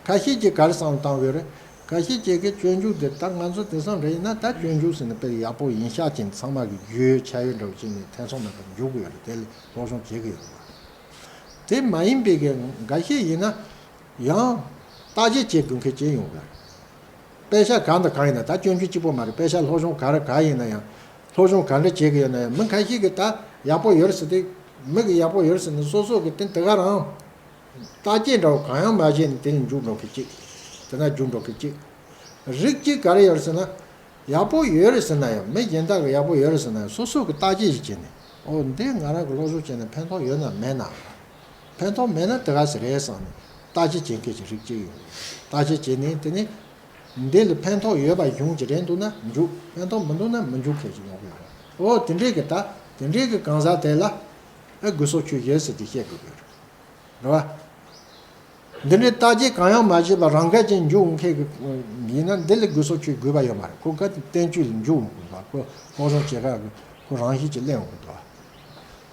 ཁ་ཤས་ཀྱིས་ག་རེ་བསམ་བློ་བཏང་གི་ཡོད་རེད། ཁ་ཤས་ཀྱིས་གི་སྤྱོད་འཇུག་དེ་ད་ང་ཚོ་དེང་སང་འདྲ་ཡིན་ན་ད་སྤྱོད་འཇུག་ཟེར་ནས་དཔེ་ཡག་པོ་ཡིན་ཤག་ཅིག་ཚང་མ་གི་རྒྱུས་ཡོད་ཆ་ཡོད་འདྲ་བོ་བྱས་ནས་ཐེ་ཚོམ་མེད་པར་འཇུག་གི་ཡོད་རེད། དེ་ལ་སློབ་སྦྱོང་བྱེད་ཀྱི་ཡོད་རེད་བ། དེ་མ་ཡིན་པའི་གི་འགའ་ཤས་ཡིན་ན། ཡང་བརྟག་དཔྱད་བྱེད་དགོས་མཁན་ཅིག་ཡོང་གི་རེད། དཔེ་ཆ་གང་དང་གང་ཡིན་ན་ད་སྐྱོན་བརྗོད་གཅིག་པོ་མ་རེད། དཔེ་ཆ་སློབ་སྦྱོང་ག་རེ་ག་ཡིན་ན་ཡང་། སློབ་སྦྱོང་ག་འདྲ་བྱེད་ཀྱི་ཡོད་ན་ཡང་། མི་ཁ་ཤས་ཀྱིས་ད་ཡག་པོ་ཡོད་རེད་ཟེར་ཏེ། མི་གིས་ཡག་པོ་ཡོད་རེད་ཟེར་ནས་སོ་སོ་གིས་དེ་དེ་ག་རང་བརྟག་དཔྱད་འདྲ་བོ་གང་ཡང་མ་བྱས་ནས་དེ་ལ་འཇུག་འགྲོ་མཁན་གཅིག། དེ་ན་འཇུག་འགྲོ་མཁན་གཅིག། རིགས་གཅིག་ག་རེ་ཡོད་རེད་ཟེར་ན། ཡག་པོ་ཡོད་རེད་ཟེར་ན་ཡང་། མི་གཞན་དག་གིས་ཡག་པོ་ཡོད་རེད་ཟེར་ན་ཡང་སོ་སོ་གིས་བརྟག་དཔྱད་ཞིག་བྱས་ནས། ཨོ་འདི་ང་རང་གིས་སློབ་སྦྱོང་བྱས་ན་ཕན་ཐོགས་ཡོད་ན་མེད་ན། ཕན་ཐོགས་མེད་ན་དེ་ག་ཟེ་རེད་བསམ་ནས་བརྟག་དཔྱད་བྱེད་མཁན་གྱི་རིགས་གཅིག་ཡོད། བརྟག་དཔྱད་བྱས་ནས་དེ་ནས་འདི་ལ་ཕན་ཐོགས་ཡོད་པ་གཞུང་གི་རེད་འདུག་ན་འཇུག། ཕན་ཐོགས་མི་འདུག་ན་མི་འཇུག་མཁན་ཞིག་ཡོང་གི་ཡོད་རེད། ཨོ་དེ་འདྲའི་གི་ད་དེ་འདྲའི་གི་གང་ཟག་དེ་ལ་ཨེ་དགོས་སོ་ཆོས་ཡོད་ཟེར་ཏེ་བཤད་དགོས་ཀྱི་ཡོད་རེད། རེད་བ། འདི་འདྲའི་བརྟག་དཔྱད་གང་ཡང་མ་བྱས་པར་རང་འགན་ཅན་འཇུག་མཁན་གྱི་ཡིན་ན་འདི་ལ་དགོས་སོ་ཆོས་དགོས་པ་ཡོད་མ་རེད། ཁོ་ག་དེ་བསྟན་བཅོས་ལ་འཇུག་དགོས་པ། ཁོ་སློབ་སྦྱོང་བྱེད་ག་ཁོ་རང་བཞིན་གྱིས་གླེང་དགོས་འདུག།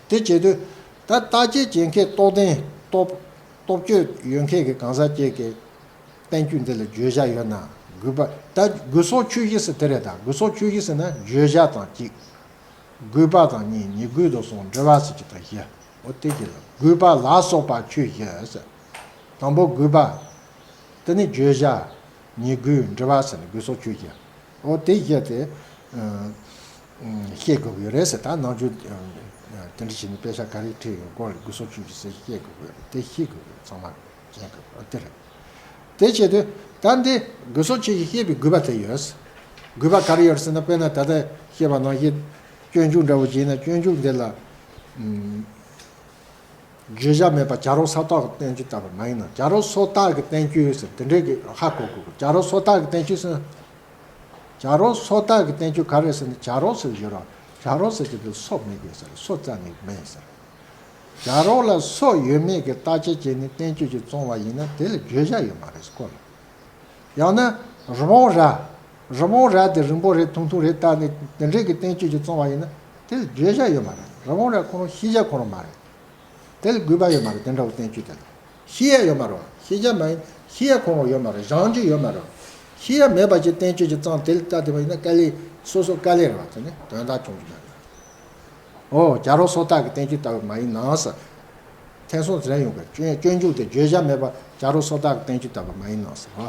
དེ་བྱེད་དུས་ད་བརྟག་དཔྱད་བྱེད་མཁན་རྟོགས་ལྡན་རྟོགས་རྟོགས་དཔྱོད་ཡོད་མཁན་གྱི་གང་ཟག་ཅིག་གིས་བསྟན་བཅོས་འདི་ལ་བརྗོད་བྱ་ཡོད་ན་དགོས་པ། ད་དགོས་སོ་ཆོས་བཞི་ཟེར་དེ་རེད། ད་དགོས་སོ་ཆོས་བཞི་ཟེར་ན་བརྗོད་བྱ་དང་གཅིག། དགོས་པ་དང་གཉིས། ཉེ་དགོས་དང་གསུམ། འབྲེལ་བ་ཟེར་གྱི་དང་བཞི། འོ་དེ་གྱིས་ལ་དགོས་པ་ལ་སོགས་པ་ཆོས་བཞི་ཟེར། དང་པོ་དགོས་པ། དེ་ནས་བརྗོད་བྱ། ཉེ་དགོས། འབྲེལ་བ་ཟེར་ནས་དགོས་སོ་ཆོས་བཞི། འོ་དེ་བཞི་དེ་ཨ་ཨ་ཤེས་དགོས་ཀྱི་ཡོད་རེད་ཟེར། ད་ནང་ཆོས་ཨ་དེ་འདྲ་བྱས་ནས་དཔེ་ཆ་ག་རེ་ཁྲིད་ཡོད་སྐོར་ལ་དགོས་སོ་ཆོས་བཞི་ཟེར་ཤེས་དགོས་ཀྱི་ཡོད་རེད། དེ་ཤེས་དགོས་ཀྱི་ཡོད། ཚང་མ་མཁྱེན་དགོས་ཀྱི་ཡོད། དེ་རེད། དེ་བྱེད་དུས་ད་འདི་དགོས་སོ་ཆོས་བཞི་ཤེས་པའི་དགོས་པ་དེ་ཡོད། དགོས་པ་ག་རེ་ཡོད་ཟེར་ན། དཔེར་ན་ད་ལྟ་བཤད་པ་ནང་བཞིན་སྤྱོད་འཇུག་འདྲ་བོ་བྱས་ན་སྤྱོད་འཇུག་འདི་ལ་ཨམ་བརྗོད་བྱ་མེད་པ་བྱ་རོག་སོ་ཐར་གྱི་བསྟན་བཅོས་ལྟ་བུ་མ་ཡིན་ནམ། བྱ་རོག་སོ་ཐར་གྱི་བསྟན་བཅོས་ཟེར་དེ་འདྲའི་གི་ཧ་གོ་དགོས། བྱ་རོག་སོ་ཐར་གྱི་བསྟན་བཅོས་ཟེར་ན། བྱ་རོག་སོ་ཐར་གྱི་བསྟན་བཅོས་ག་རེ་ཟེར་ན། བྱ་རོག་ཟེར་བརྗོད་རོགས། བྱ་རོག་ཟེར་གྱི་དེ་སོ་མེད་དགོས་ཟེར། སོ་རྩ་ནས་མེད་ཟེར། བྱ་རོག་ལ་སོ་ཡོད་མེད་ཀྱི་བརྟག་དཔྱད་བྱས་ནས་བསྟན་བཅོས་ཅིག་བརྩམས་པ་ཡིན་ན་དེ་ལ་བརྗོད་བྱ་ཡོད་མ་རེད་ཟེར་གོ་ལ། ཡང་ན་རི་བོང་རྭ། རི་བོང་རྭ་དེ་རིང་པོ་རེད་ཐུང་ཐུང་རེད་བལྟས་ནས་དེ་འདྲའི་གི་བསྟན་བཅོས་ཅིག་བརྩམས་པ་ཡིན་ན་དེ་ལ་བརྗོད་བྱ་ཡོད་མ་རེད། རི་བོང་རྭ་ཁོ་རང་ཤེས་བྱ་ཁོ་རང་མ་རེད། དེ་ལ་དགོས་པ་ཡོད་མ་རེད། དེ་འདྲ་བོ་བསྟན་བཅོས་དེ་ལ་ཤེས་ཡ་ཡོད་མ་རེད་བ། ཤེས་བྱ་མ་ཡིན། ཤེས་ཡ་ཁོ་རང་ཡོད་མ་རེད། སྦྱང་རྒྱུ་ཡོད་མ་རེད་བ། ཤེས་ཡ་མེད་པ་ཅིག་བསྟན་བཅོས་ཅིག་བརྩམས་དེ་ལ་ལྟ་བསྡད་པ་ཡིན་ན་དཀའ་ལས། སོ་སོ་དཀའ་ལས་རེད་བ། དེ་ནི་དོན་དག་བྱུང་རྒྱུ་མ་རེད། ཨོ་བྱ་རོག་སོ་ཐར་གྱི་བསྟན་བཅོས་ལྟ་བུ་མ་ཡིན་ནམ་ཟེར། ཐེ་ཚོམ་ཟེར་ཡོང་གི། སྤྱོད་སྤྱོད་འཇུག་དེ་བརྗོད་བྱ་མེད་པ་བྱ་རོག་སོ་ཐར་གྱི་བསྟན་བཅོས་ལྟ་བུ་མ་ཡིན་ནམ་ཟེར་བ།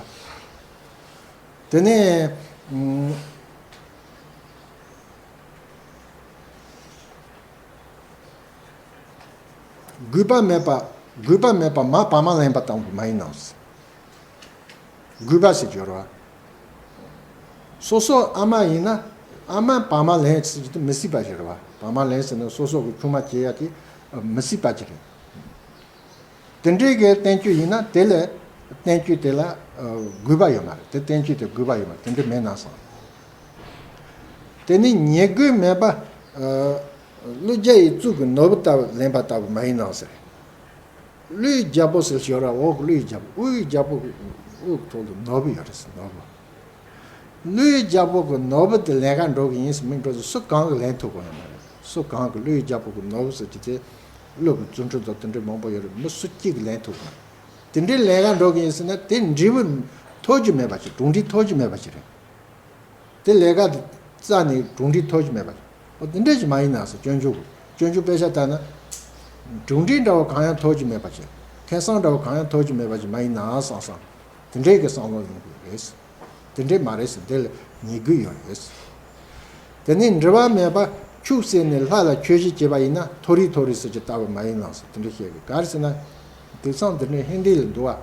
དེ་ནས་ཨུམ། དགོས་པ་མེད་པ། དགོས་པ་མེད་པ་མ་བག་མ་ལེན་པ་ལྟ་བུ་མ་ཡིན་ནམ། དགོས་པ་ཟེར་གྱི་ཡོད་རེད་བ། སོ་སོ་ཨ་མ་ཡིན་ན་ཨ་མ་བག་མ་ལེན་ཟེར་གྱི་དེ་མི་སྲིད་པ་ཞིག་རེད་བ། བག་མ་ལེན་ཟེར་ན་སོ་སོ་གི་ཆུང་མ་བྱེད་ཡ་དེ་མི་སྲིད་པ་ཅིག་རེད། དེ་འདྲའི་གི་བསྟན་བཅོས་ཡིན་ན་དེ་ལ་བསྟན་བཅོས་དེ་ལ་ཨ་དགོས་པ་ཡོད་མ་རེད། དེ་བསྟན་བཅོས་དེ་དགོས་པ་ཡོད་མ་རེད། དེ་འདྲ་མེད་ན་བསམ། དེ་ནི་ཉེ་དགོས་མེད་པ། ཨ་ཀླུ་རྒྱལ་ཡི་གཙུག་གི་ནོར་བུ་ལྟ་བུ་ལེན་པ་ལྟ་བུ་མ་ཡིན་ནམ་ཟེར། ཀླུའི་རྒྱལ་པོ་ཟེར་ཞོར་ར་འོག་ཀླུའི་རྒྱལ་པོ། དབུའི་རྒྱལ་པོ་གི་དབུ་ཐོག་ཏུ་ནོར་བུ་ཡོད་རེད་ཟེར། ནོར་བུ། ཀླུའི་རྒྱལ་པོ་གི་ནོར་བུ་དེ་ལེན་ག་འགྲོ་གི་ཡིན་ཟེར་མི་འགྲོ་ཟེར། སུ་གང་གིས་ལེན་ཐུབ་ཀྱི་ཡོད་མ་རེད། སུ་གང་གིས་ཀླུའི་རྒྱལ་པོ་གི་ནོར་བུ་ཟེར་གྱི་དེ་ཀླུ་གི་རྫུ་འཕྲུལ་དང་དེ་འདྲའི་མང་པོ་ཡོད་རེད། མི་སུ་གཅིག་གིས་ལེན་ཐུབ་ཀྱི་མ་རེད། དེ་འདྲའི་ལེན་ག་འགྲོ་གི་ཡིན་ཟེར་ན་དེ་འབྲས་བུ་ཐོབ་རྒྱུ་མེད་པ་ཅིག། གྲུབ་འབྲས་ཐོབ་རྒྱུ་མེད་པ་ཅིག་རེད། དེ་ལས་ཀ་དེ་རྩ་ནས་གྲུབ་འབྲས་ཐོབ་ཀྱི་མེད་པ་ཅིག། འོ་དེ་འདྲ་ཞིག་མ་ཡིན་ན་ཟེར། སྤྱོད་འཇུག་གི། སྤྱོད་འཇུག་དཔེ་ཆ་ལྟ་ན། གྲུབ་འབྲས་འདྲ་བོ་གང་ཡང་ཐོབ་ཀྱི་མེད་པ་ཅིག། ཁེ་བཟང་འདྲ་བོ་གང་ཡང་ཐོབ་ཀྱི་མེད་པ་ཅིག་མ་ཡིན་ན་བསམ་བསམ། དེ་འདྲའི་གི་བསམ་བློ་ཡོང་གི་རེད། དེ་འདྲའི་མ་རེད་ཟེར། དེ་ལ་ཉེ་དགོས་ཡོད་རེད། དེ་ནས་འབྲེལ་བ་མེད་པ་ཕྱུགས་བསད་ནས་ལྷ་ལ་མཆོད་བྱེད་བྱེད་པ་ཡིན་ན་མཐོ་རིས་མཐོ་རིས་ཟེར་གྱི་ལྟ་བུ་མ་ཡིན་ནམ་ཟེར། དེ་འདྲ་བཤད་གི། ག་རེ་ཟེར་ན། དེང་སང་འདི་ནས་ཧིན་དི་ལ་འདུག་བ།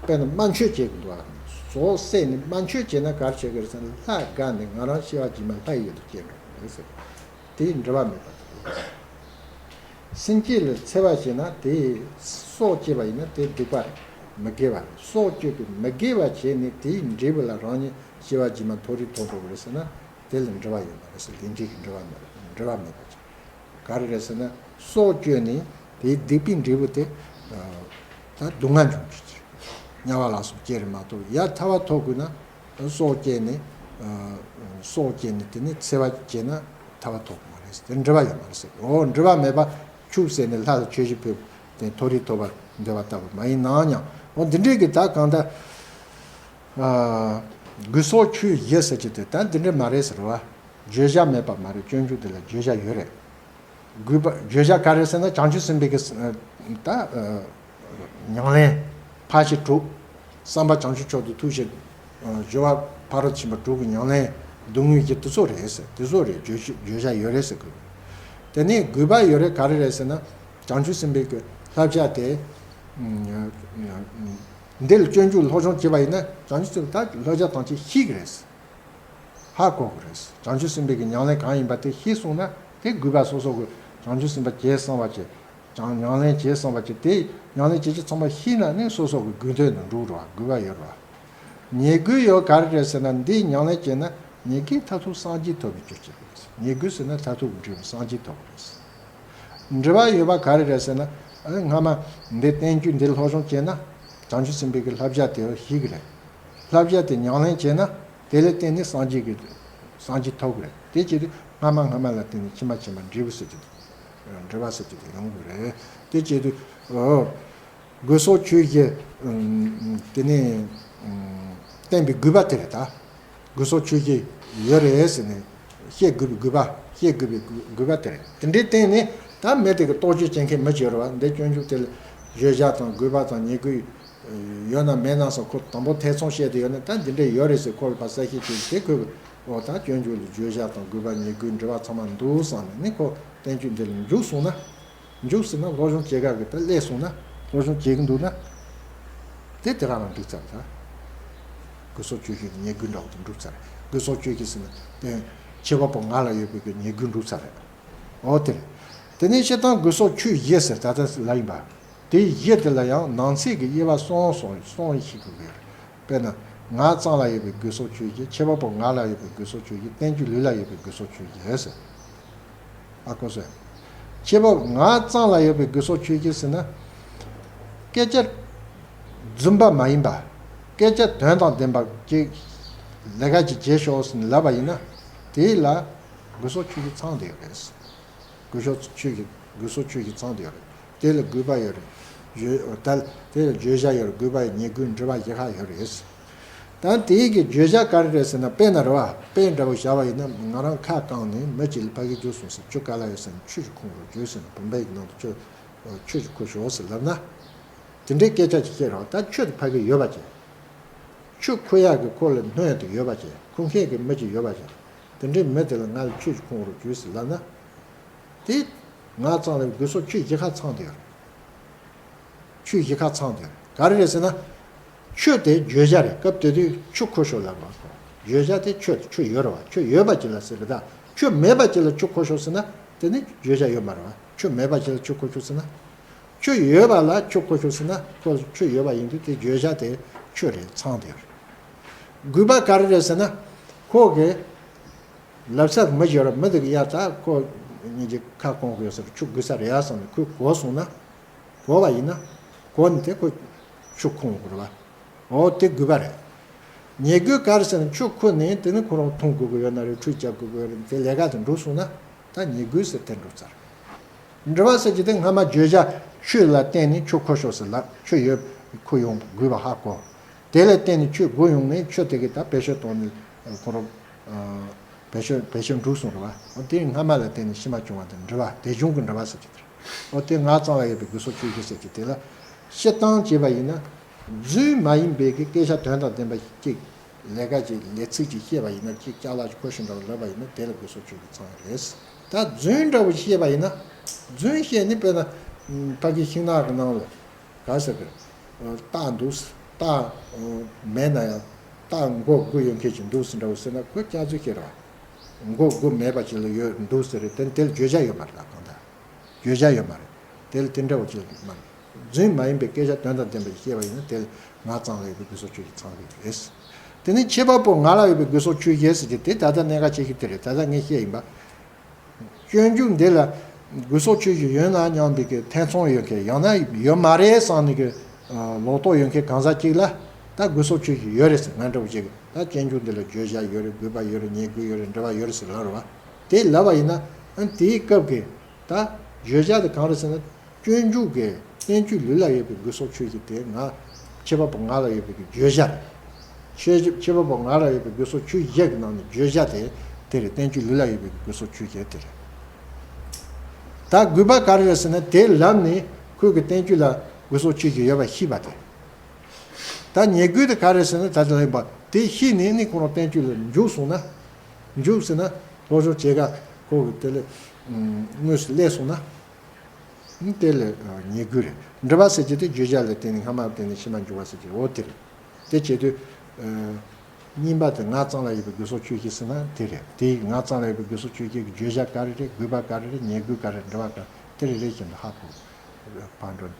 དཔེར་ན་དམར་མཆོད་བྱེད་ཀྱི་འདུག་བ། ཟོག་བསད་ནས་དམར་མཆོད་བྱས་ན་ག་རེ་བྱེད་ཀྱི་རེད་ཟེར་ན། ལྷ་དགའ་ནས་ང་རང་སྐྱེ་བ་རྗེས་མ་ལྷ་ཡི་ཡུལ་དུ་སྐྱེ་འགྲོ་གི་རེད་ཟེར། དེའི་འབྲེལ་བ་མེད་པ་དེ་རེད། སེམས་ཅན་ལ་འཚེ་བ་བྱས་ན་དེའི་སྲོག་བཅད་པ་ཡིན་ན་དེ་སྡིག་པ་རེད། མི་དགེ་བ་རེད། སྲོག་གཅོད་དེ་མི་དགེ་བ་བྱས་ནས་དེའི་འབྲས་བུ་ལ་རང་ཉིད་སྐྱེ་བ་རྗེས་མ་མཐོ་རིས་ཐོབ་འགྲོ་གི་རེད་ཟེར་ན། དེ་ལ་འབྲེལ་བ་ཡོད་མ་རེད་ཟེར། ལས་འབྲས་ཀྱི་འབྲེལ་བ་མེད་པ། འབྲེལ་བ་མེད་པ་ཅིག། ག་རེ་རེད་ཟེར་ན། སྲོག་གཅོད་ནས་དེའི་སྡིག་པའི་འབྲས་བུ་དེ་ད་སྡུག་བསྔལ་འབྱུང་རྒྱུ་ཅིག། དམྱལ་བ་ལ་སོགས་སྐྱེ་རེ་མ་གཏོགས་ཡར་ཐར་པ་ཐོབ་དགོས་ན་སྲོག་བཅད་ནས། སྲོག་བཅད་ནས་དེ་ནས་འཚེ་བ་བྱས་ན་ཐར་པ་ཐོབ་དགོས་མ་རེད་ཟེར། དེ་འབྲེལ་བ་ཡོད་མ་རེད་ཟེར། འོ་འབྲེལ་བ་མེད་པ་ཕྱུགས་བསད་ནས་ལྷ་ལ་མཆོད་བྱེད་ཕུལ་དེ་མཐོ་རིས་ཐོབ་པར་འདོད་པ་ལྟ་བུ་མ་ཡིན་ནམ་སྙམ། འོ་འདི་འདྲའི་གི་ད་གང་ལྟར། ཨ་དགོས་སོ་ཆོས་བཞི་ཟེར་གྱི་དེ་ད་འདི་འདྲ་མ་རེད་ཟེར་བ། བརྗོད་བྱ་མེད་པ་མ་རེད། སྤྱོད་འཇུག་དེ་ལ་བརྗོད་བྱ་ཡོད་རེད། དགོས་པ་བརྗོད་བྱ་ག་རེ་ཟེར་ན། བྱང་ཆུབ་སེམས་དཔའི་གི་ད་ཨ་ཉམས་ལེན་ཕར་ཞིག་གྲུབ། བསམ་པ་བྱང་ཆུབ་མཆོག་ཏུ་ཐུགས་བསྐྱེད་སྦྱོར་ ཕ་རོལ་ཏུ་ཕྱིན་པ་དྲུག་གི་ཉམས་ལེན་སྡུག་བསྔལ་གྱི་དེ་ཚོ་རེད་ཟེར། དེ་ཚོ་རེད། བརྗོད་བྱ་བརྗོད་བྱ་ཡོད་རེད་ཟེར་དགོས། དེ་ནས་དགོས་པ་ཡོད་རེད། ག་རེ་རེད་ཟེར་ན། བྱང་ཆུབ་སེམས་དཔའི་གི་བསླབ་བྱ་དེ། འདི་ལ་སྤྱོད་འཇུག་སློབ་སྦྱོང་བྱེད་པ་ཡིན་ན། བྱང་ཆུབ་སེམས་དཔའ་ད་བསླབ་བྱ་ཐམས་ཅད་ཤེས་ཀྱི་རེད། ཧ་གོ་གི་རེད། བྱང་ཆུབ་སེམས་དཔའི་གི་ཉམས་ལེན་གང་ཡིན་པ་དེ་ཤེས་སོང་ན། དེ་དགོས་པ་སོ་སོ་གི་བྱང་ཆུབ་སེམས་དཔའ་བྱས་བསམ་པ་བྱས། ཀྱང་ཉམས་ལེན་བྱས་བསམ་པ་བྱས། དེ་ཉམས་ལེན་བྱེད་ཀྱི་ཚང་མ་ཤེས་ན་ནི་སོ་སོ་གི་དགོས་དོན་དུ་འགྲོ་རོགས། དགོས་པ་ཡོད་རོགས། ཉེས་དགོས་ཡོད་ག་རེ་རེད་ཟེར་ན། འདི་ཉམས་ལེན་བྱས་ན་ཉེས་དགོས་མཐར་ཐུག་སངས་རྒྱས་ཐོབ་པའི་རྒྱུ་བྱེད་དགོས། ཉེས་དགོས་ཟེར་ན་མཐར་ཐུག་འབྲས་བུ་སངས་རྒྱས་ཐོབ་དགོས། འབྲེལ་བ་ཡོད་པ་ག་རེ་རེད་ཟེར་ན། ཨ་ནི་སྔ་མ་འདི་བསྟན་བཅོས་འདི་སློབ་སྦྱོང་བྱས་ན། བྱང་ཆུབ་སེམས་དཔའི་གི་བསླབ་བྱ་དེ་ཤེས་ཀྱི་རེད། བསླབ་བྱ་དེ་ཉམས་ལེན་བྱས་ན། དེ་ལ་བརྟེན་ནས་སངས་རྒྱས་ཀྱི་སངས་རྒྱས་ཐོབ་ཀྱི་རེད། དེ་བྱེད་དུས་སྔ་མ་སྔ་མ་ལ་བརྟེན་ནས་ཕྱི་མ་ཕྱི་མ་འབྲས་བུ་ཟེར་གྱི་འདུག་འབྲེལ་བ་ཟེར་གྱི་དེ་ཡོང་གི་རེད། དེ་བྱེད་དུས། ཨོ། དགོས་སོགས་ཆོས་ཀྱི། ཨམ། དེ་ནས། ཨམ། བསྟན་པའི་དགོས་པ་དེ་རེད་ད། དགོས་སོགས་ཆོས་ཀྱི་ཡོད་རེད་ཟེར་ནས་བཤད་དགོས་པའི་དགོས་པ། བཤད་དགོས་པའི་དགོས་པ་དེ་རེད། དེ་འདྲའི་སྟེང་ནས་ད་མི་དེ་གི་རྟོག་དཔྱོད་བྱེད་མཁན་མི་བྱེད་རོགས། འདི་སྤྱོད་འཇུག་དེ་ལ་བརྗོད་བྱ་དང་དགོས་པ་དང་ཉེས་དགོས་ཡོད་ན་མེད་ན་སོགས་ཁོ་དང་པོ་ཐེ་ཚོམ་བཤད་དེ་ཡོད་ན། ད་འདི་འདྲ་ཡོད་རེད་ཟེར་ཁོ་ལ་ཕར་གསལ་བཤད་བྱས། དེ་ཁོས་ཨོ་ད་སྤྱོད་འཇུག་ལ་བརྗོད་བྱ་དང་དགོས་པ་ཉེས་དགོས་འབྲེལ་བ་ཚང་མ་འདུག་བསམ་ནས་ནི་ཁོ་བསྟན་བཅོས་འདི་ལ་འཇུག་སོང་ན། འཇུག་ཟེར་ན་སློབ་སྦྱོང་བྱེད་ག་གི་ད་སླེབས་སོང་ན། སློབ་སྦྱོང་བྱེད་ཀྱི་འདུག་ན། དེ་དེ་ག་རང་འགྲིག་ཚར་ད། དགོས་སོགས་ཆོས་ཀྱི་ཉེས་དགོས་འདྲ་བོ་དེ་འགྲུབ་ཚར། དགོས་སོགས་ཆོས་ཀྱི་ཟེར་ན་དེ་ཁྱད་པར་པོ་ང་ལ་ཡོད་པའི་གི་ཉེས་དགོས་འགྲུབ་ཚར་རེད། འོ་དེ་རེད། དེ་ནས་སྤྱིར་བཏང་དགོས་སོགས་ཆོས་བཞི་ཟེར་ད་ལྟ་ལབ་ཡིན་པ། དེ་བཞི་དེ་ལ་ཡང་ནང་གསེས་ཀྱི་དབྱེ་བ་གསུམ་གསུམ་གསུམ་ཞིག་དགོས་ཀྱི་ཡོད་རེད། དཔེར་ན། ངག་གཙང་ལ་ཡོད་པའི་དགོས་སོགས་ཆོས་བཞི། ཁྱད་པར་པོ་ང་ལ་ཡོད་པའི་དགོས་སོགས་ཆོས་བཞི། རྟེན་འབྱུང་ལུས་ལ་ཡོད་པའི་དགོས་སོགས་ཆོས་བཞི་ཟེར། ཨ་ཁོ་སོ། ཁྱད་པར་ངག་གཙང་ལ་ཡོད་པའི་དགོས་སོགས་ཆོས་བཞི་ཟེར་ན། སྐད་ཆ་རྫུན་པ་མ་ཡིན་པ། སྐད་ཆ་དོན་དང་ལྡན་པ་ཅིག་ལས་ཀ་ཅིག་བྱེད་ཤོག་ཟེར་ནས་ལབ་པ་ཡིན་ན། དེ་ལ་དགོས་སོགས་ཆོས་བཞི་ཚང་བསྡད་ཡོད་རེད། དགོས་སོགས་ཆོས་བཞི། དགོས་སོགས་ཆོས་བཞི་ཚང་བསྡད་ཡོད་རེད། དེ་ལ་དགོས་པ་ཡོད་རེད། བརྗོད། ད་དེ་ལ་བརྗོད་བྱ་ཡོད་རེད། དགོས་པ་ཡོད། ཉེས་དགོས་འབྲེལ་བ་བཞི་ཁ་ཡོད་རེད། ད་དེའི་གི་བརྗོད་བྱ་ག་རེ་རེད་ཟེར་ན། དཔེ་ན་རེད་བ། དཔེ་འདྲ་བོ་བཞག་པ་ཡིན་ན། ང་རང་ཁ་བཀང་ནས་མི་གཅིག་ལ་ཕ་གི་རྒྱུགས་སོང་ཟེར། ཁྱོད་ག་ལ་ཡོད་ཟེར་ན། ཆུ་ཞིག་ཁུར་རོགས་བྱོས་ཟེར་ན། བུམ་པའི་གི་ནང་དུ་ཆུ། ཆུ་ཞིག་ཁུར་ཤོག་ཟེར་ལབ་ན། དེ་འདྲའི་སྐད་ཆ་ཅིག་བཤད་རོགས། ད་ཁྱོད་དེ་ཕ་གི་ཡོད་པ་ཅིག་ཆུ་ཁུར་ཡག་གི་ཁོ་ལ་སྣོད་དེ་ཡོད་པ་ཅིག་ཁུར་མཁན་གི་མི་ཅིག་ཡོད་པ་ཅིག་དེ་འདྲའི་མི་དེ་ལ་ང་ལ་ཆུ་ཞིག་ཁུར་རོགས་བྱོས་ཟེར་ལབ་ན། དེ་ངག་གཙང་ལ་དགོས་སོགས་ཆོས་བཞི་ཁ་ཚང་དེ་ཡོད་རེད། ཆོས་བཞི་ཁ་ཚང་དེ་ཡོད་རེད། ག་རེ་རེད་ཟེར་ན། ཆུ་དེ་བརྗོད་བྱ་རེད། སྐབས་དེ་དུས་ཆུ་ཁུར་ཤོག་ལབ་པ། བརྗོད་བྱ་དེ་ཆུ་དེ། ཆུ་ཡོད་རེད་བ། ཆུ་ཡོད་པ་ཅིག་ལ་ཟེར་གི། ད་ཆུ་མེད་པ་ཅིག་ལ་ཆུ་ཁུར་ཤོག་ཟེར་ན། དེ་ནི་བརྗོད་བྱ་ཡོད་མ་རེད་བ། ཆུ་མེད་པ་ཅིག་ལ་ཆུ་ཁུར་ཤོག་ཟེར་ན། ཆུ་ཡོད་པ་ལ་ཆུ་ཁུར་ཤོག་ཟེར་ན། ཁོ་ཆུ་ཡོད་པ་ཡིན་དུས་དེ་བརྗོད་བྱ་དེ་ཆུ་རེད། ཚང་དེ་ཡོད་རེད། དགོས་པ་ག་རེ་རེད་ཟེར་ན། ཁོ་གི་ལབ་ས་མི་ཡོད་ར། མི་དེ་གི་ཡ་ད་ཁོ་གཉིས་ཀྱི་ཁ་སྐོང་གི་ཡོད་ས་རེད། ཆུ་དགོས་ས་རེད་ཡ་བསམ་ནས་ཁོས་གོ་སོང་ན། གོ་བ་ཡིན་ན། གོ་ནས་དེ་ཁོ་ཆུ་ཁུར་དགོས་རེད་བ། འོ་དེ་དགོས་པ་རེད། ཉེས་དགོས་ག་རེ་ཟེར་ན། ཆུ་ཁུར་ནས་དེ་ནི་ཁོ་རང་འཐུང་དགོས་ཀྱི་ཡོད་ན་རེད། ཁྲུས་རྒྱག་དགོས་ཀྱི་ཡོད་རེད། དེ་ལས་ཀ་དེ་འགྲུབ་སོང་ན། ད་ཉེས་དགོས་ཟེར་དེ་འགྲུབ་ཚར། འབྲེལ་བ་ཟེར་གྱི་དེ་སྔ་མ་བརྗོད་བྱ་ཆུ་ལ་བརྟེན་ནས་ཆུ་ཁུར་ཤོག་ཟེར་ལབ། ཆུ་ཡོད། ཁུར་ཡོང་དགོས་པ་ཧ་གོ། དེ་ལ་བརྟེན་ནས་ཆུ་དགོས་ཡོང་ནས་ཆུ་དེ་གི་ད་བེད་སྤྱོད་གཏོང་ནས་ཁོ་རང་བེད་སྤྱོད་བེད་སྤྱོད་འགྲུབ་སོང་རེད་བ། འོ་དེ་སྔ་མ་ལ་བརྟེན་ནས་ཕྱི་མ་བྱུང་བ་དེ་འབྲེལ་བ། དེ་བྱུང་གི་འབྲེལ་བ་ཟེར་གྱི་དེ་རེད། འོ་དེ་ངག་གཙང་ལ་ཡོད་པའི་དགོས་སོགས་ཆོས་བཞི་ཟེར་གྱི་དེ་ལ། སྤྱིར་བཏང་བྱས་པ་ཡིན་ན། རྫུན་མ་ཡིན་པའི་གི་སྐད་ཆ་དོན་དང་ལྡན་པ་ཅིག་ལས་ཀ་ཅིག་ལས་ཚིག་ཅིག་བཤད་པ་ཡིན་ན། ཅིག་ཅ་ལག་ཅིག་ཁུར་ཤོག་འདྲ་བོ་ལབ་པ་ཡིན་ན། དེ་ལ་དགོས་སོགས་ཆོས་བཞི་ཚང་བ་རེད། ད་རྫུན་འདྲ་བོ་བཤད་པ་ཡིན་ན། རྫུན་བཤད་ནི་དཔེར་ན། ཕ་གི་ཤིང་ནགས་ཀྱི་ནང་ལ་ག་ཟེར་གི། སྟག་འདུག་སྟག་མེད་ན་ཡང་སྟག་མགོ་དགུ་ཡོད་མཁན་ཅིག་འདུག་ཟེར་འདྲ་བོ་ཟེར་ན། ཁོས་སྐྱག་རྫུན་བཤད་རེད་བ། མགོ་དགུ་མེད་པ་ཅིག་ལ་ཡོད་འདུག་ཟེར་རེད། དེ་དེ་ལ་བརྗོད་བྱ་ཡོད་མ་རེད་ད། གང་ལྟར་བརྗོད་བྱ་ཡོད་མ་རེད། དེ་ལ་དེ་འདྲ་བོ་ཅིག་མ་རེད། རྫུན་མ་ཡིན་པའི་སྐད་ཆ་དོན་དང་ལྡན་པ་ཞིག་བཤད་པ་ཡིན་ན། དེ་ལ་ངག་གཙང་ལ་ཡོད་པའི་དགོས་སོགས་ཆོས་བཞི་ཚང་གི་རེད། དེ་ནས་ཁྱད་པར་པོ་ང་ལ་ཡོད་པའི་དགོས་སོགས་ཆོས་བཞི་ཟེར་གྱི་དེ་ད་ལྟ་གནད་འགག་ཆེ་ཤོས་དེ་རེད། ད་ལྟ་ངས་བཤད་ཡིན་པ། སྤྱོད་འཇུག་འདི་ལ་དགོས་སོགས་ཆོས་བཞི་ཡོད་ན་སྙམ་པའི་གི་ཐེ་ཚོམ་ཡོད་མཁན། ཡང་ན་ཡོད་མ་རེད་བསམ་ནས་གི་ལོག་རྟོག་ཡོད་མཁན་གང་ཟག་ཅིག་ལ། ད་དགོས་སོགས་ཆོས་བཞི་ཡོད་རེད་ཟེར། ང་འདྲ་བོ་ཅིག་གི་ད་སྤྱོད་འཇུག་འདི་ལ་བརྗོད་བྱ་ཡོད་རེད། དགོས་པ་ཡོད་རེད། ཉེས་དགོས་ཡོད་རེད། འབྲེལ་བ་ཡོད་རེད་ཟེར་ལབ་རེད་བ། དེ་ལབ་པ་ཡིན་ན། ཨ་དེའི་སྐབས་ཀྱི་ད་བརྗོད་བྱ་དེ་གང་རེད་ཟེར་ན། སྤྱོད་འཇུག་གི་རྟེན་འབྱུང་ལུས་ལ་ཡོད་པའི་དགོས་སོགས་ཆོས་བཞི་དེ་ང་། ཁྱད་པར་པོ་ང་ལ་ཡོད་པའི་གི་བརྗོད་བྱ་རེད། ཁྱད་ཁྱད་པར་པོ་ང་ལ་ཡོད་པའི་དགོས་སོགས་ཆོས་བཞི་གི་ནང་ནས་བརྗོད་བྱ་དེ་དེ་རེད། རྟེན་འབྱུང་ལུས་ལ་ཡོད་པའི་གི་དགོས་སོགས་ཆོས་བཞི་དེ་རེད། ད་དགོས་པ་ག་རེ་རེད་ཟེར་ན། དེ་ལབ་ནས་ཁོས་གི་རྟེན་འབྱུང་ལ་དགོས་སོགས་ཆོས་བཞི་ཡོད་པ་ཤེས་པ་དེ། ད་ཉེས་དགོས་དེ་ག་རེ་ཟེར་ན། ད་དེ་ལ་ཡིན་པ་ དེ་ཤེས་ནས་ནི་ཁོ་རང་བསྟན་བཅོས་ལ་འཇུག་སོང་ན། འཇུག་ཟེར་ན་སློབ་སྦྱོང་བྱེད་ག་ཁོ་གི་དེ་ལས་དངོས་སུ་སླེབས་སོང་ན། དེ་ལས་ཉེས་དགོས་རེད། འབྲེལ་བ་ཟེར་གྱི་དེ་བརྗོད་བྱ་ལ་བརྟེན་ནས་སྔ་མ་ལ་བརྟེན་ནས་ཕྱི་མ་འཇུག་པ་ཟེར་གྱི་འོ་དེ་རེད། དེ་བྱེད་དུས། གཉིས་པ་དེ་ངག་ཙམ་ལ་ཡོད་པའི་དགོས་སོགས་ཆོས་ཅན་ཟེར་ན་དེ་རེད། དེ་ཡི་ངག་ཙམ་ལ་ཡོད་པའི་དགོས་སོགས་ཆོས་ཅན་གྱི་བརྗོད་བྱ་ག་རེ་རེད། དགོས་པ་ག་རེ་རེད། ཉེས་དགོས་ག་རེ་རེད། འབྲེལ་བ་ག་རེ་དེ་རེ་རེ་བཞིན་དུ་ཧ་གོ། ཕར་འགྲོ།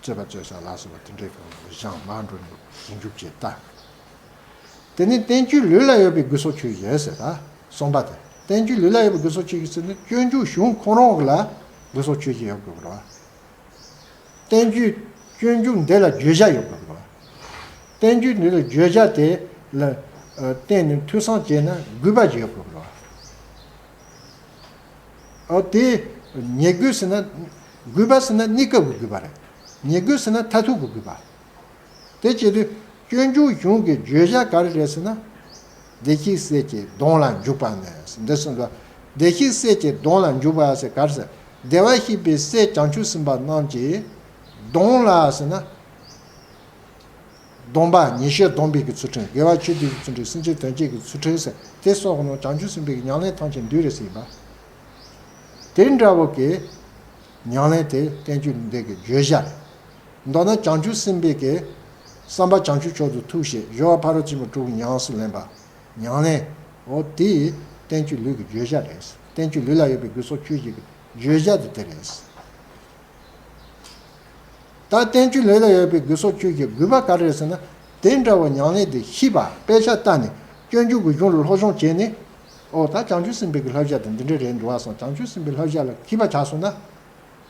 རྩོད་པ་རྩོད་ས་ལ་སོགས་པ་དེ་འདྲའི་སྒང་ལ་སྦྱངས། མར་འགྲོ་ནས་ཞིབ་འཇུག་བྱེད་ལྟ། དེ་ནས་བསྟན་བཅོས་ལུས་ལ་ཡོད་པའི་དགོས་སོགས་ཆོས་ཅན་ཟེར་ད། གསུམ་པ་དེ་བསྟན་བཅོས་ལུས་ལ་ཡོད་པའི་དགོས་སོགས་ཆོས་ཅན་ཟེར་ན་སྤྱོད་འཇུག་གཞུང་ཁོ་རང་གི་ལ་དགོས་སོགས་ཆོས་ཅན་ཡོད་དགོས་པ་རེད་བ། བསྟན་བཅོས་སྤྱོད་འཇུག་འདི་ལ་བརྗོད་བྱ་ཡོད་དགོས་པ་རེད་བ། བསྟན་བཅོས་འདི་ལ་བརྗོད་བྱ་དེ་ལ་ཨ་བརྟེན་ནས་ཐོས་བསམ་བྱས་ན་དགོས་པ་ཅིག་ཡོད་དགོས་པ་རེད་བ། ཨོ་དེ། ཉེས་དགོས་ཟེར་ན། དགོས་པ་ཟེར་ན་གནས་སྐབས་ཀྱི་དགོས་པ་རེད། ཉེས་དགོས་ཟེར་ན་མཐར་ཐུག་གི་དགོས་པ། དེ་བྱེད་དུས་སྤྱོད་འཇུག་གཞུང་གི་བརྗོད་བྱ་ག་རེ་རེད་ཟེར་ན། བདེ་གཤེགས་སྲས་ཀྱི་གདོང་ལ་འཇུག་པ་ནི་འདི་གསུངས་པ། བདེ་གཤེགས་སྲས་ཀྱི་གདོང་ལ་འཇུག་པ་ཟེར་ག་རེ་ཟེར། བདེ་བར་གཤེགས་པའི་སྲས་བྱང་ཆུབ་སེམས་དཔའ་རྣམས་ཀྱི་གདོང་ལ་ཟེར་ན། སྡོམ་པ་ཉེས་སྤྱོད་སྡོམ་པའི་གི་ཚུལ་ཁྲིམས། དགེ་བ་ཆོས་སྡུད་ཀྱི་ཚུལ་ཁྲིམས། སེམས་ཅན་དོན་བྱེད་ཀྱི་ཚུལ་ཁྲིམས་ཟེར་དེ་སོགས་ཀྱི་ནང་བྱང་ཆུབ་སེམས་དཔའི་གི་ཉམས་ལེན་ཐམས་ཅད་འདུས་རེད་ཟེར་ཡིན་པ། དེ་འདྲ་བོ་གི་ཉམས་ལེན་དེ་བསྟན་བཅོས་འདི་གི་བརྗོད་བྱ་རེད། མདོར་ན་བྱང་ཆུབ་སེམས་དཔའི་གི་བསམ་པ་བྱང་ཆུབ་མཆོག་ཏུ་ཐུགས་བཞེད། སྦྱོར་བ་ཕ་རོལ་ཏུ་ཕྱིན་པ་དྲུག་ཉམས་སུ་ལེན་པ། ཉམས་ལེན། འོ་དེ་བསྟན་བཅོས་ལུས་ཀྱི་བརྗོད་བྱ་རེད། བསྟན་བཅོས་ལུས་ལ་ཡོད་པའི་དགོས་སོགས་ཆོས་ཅན་གྱི་བརྗོད་བྱ་དེ་དེ་རེད། ད་བསྟན་བཅོས་ལུས་ལ་ཡོད་པའི་དགོས་སོགས་ཆོས་ཅན་དགོས་པ་ག་རེ་རེད་ཟེར་ན། དེ་འདྲ་བའི་ཉམས་ལེན་དེ་ཤེས་པ་དཔེ་ཆ་ལྟ་ནས་སྤྱོད་འཇུག་གི་གཞུང་ལ་སློབ་སྦྱོང་བྱས་ནས། ཨོ་ད་བྱང་ཆུབ་སེམས་དཔའི་གི་བསླབ་བྱ་དེ་འདི་འདྲ་རེད་འགྲོ་བ་སོང་། བྱང་ཆུབ་སེམས་དཔའི་བསླབ་བྱ་ལ་མཁས་པ་ཆགས་སོང་ན།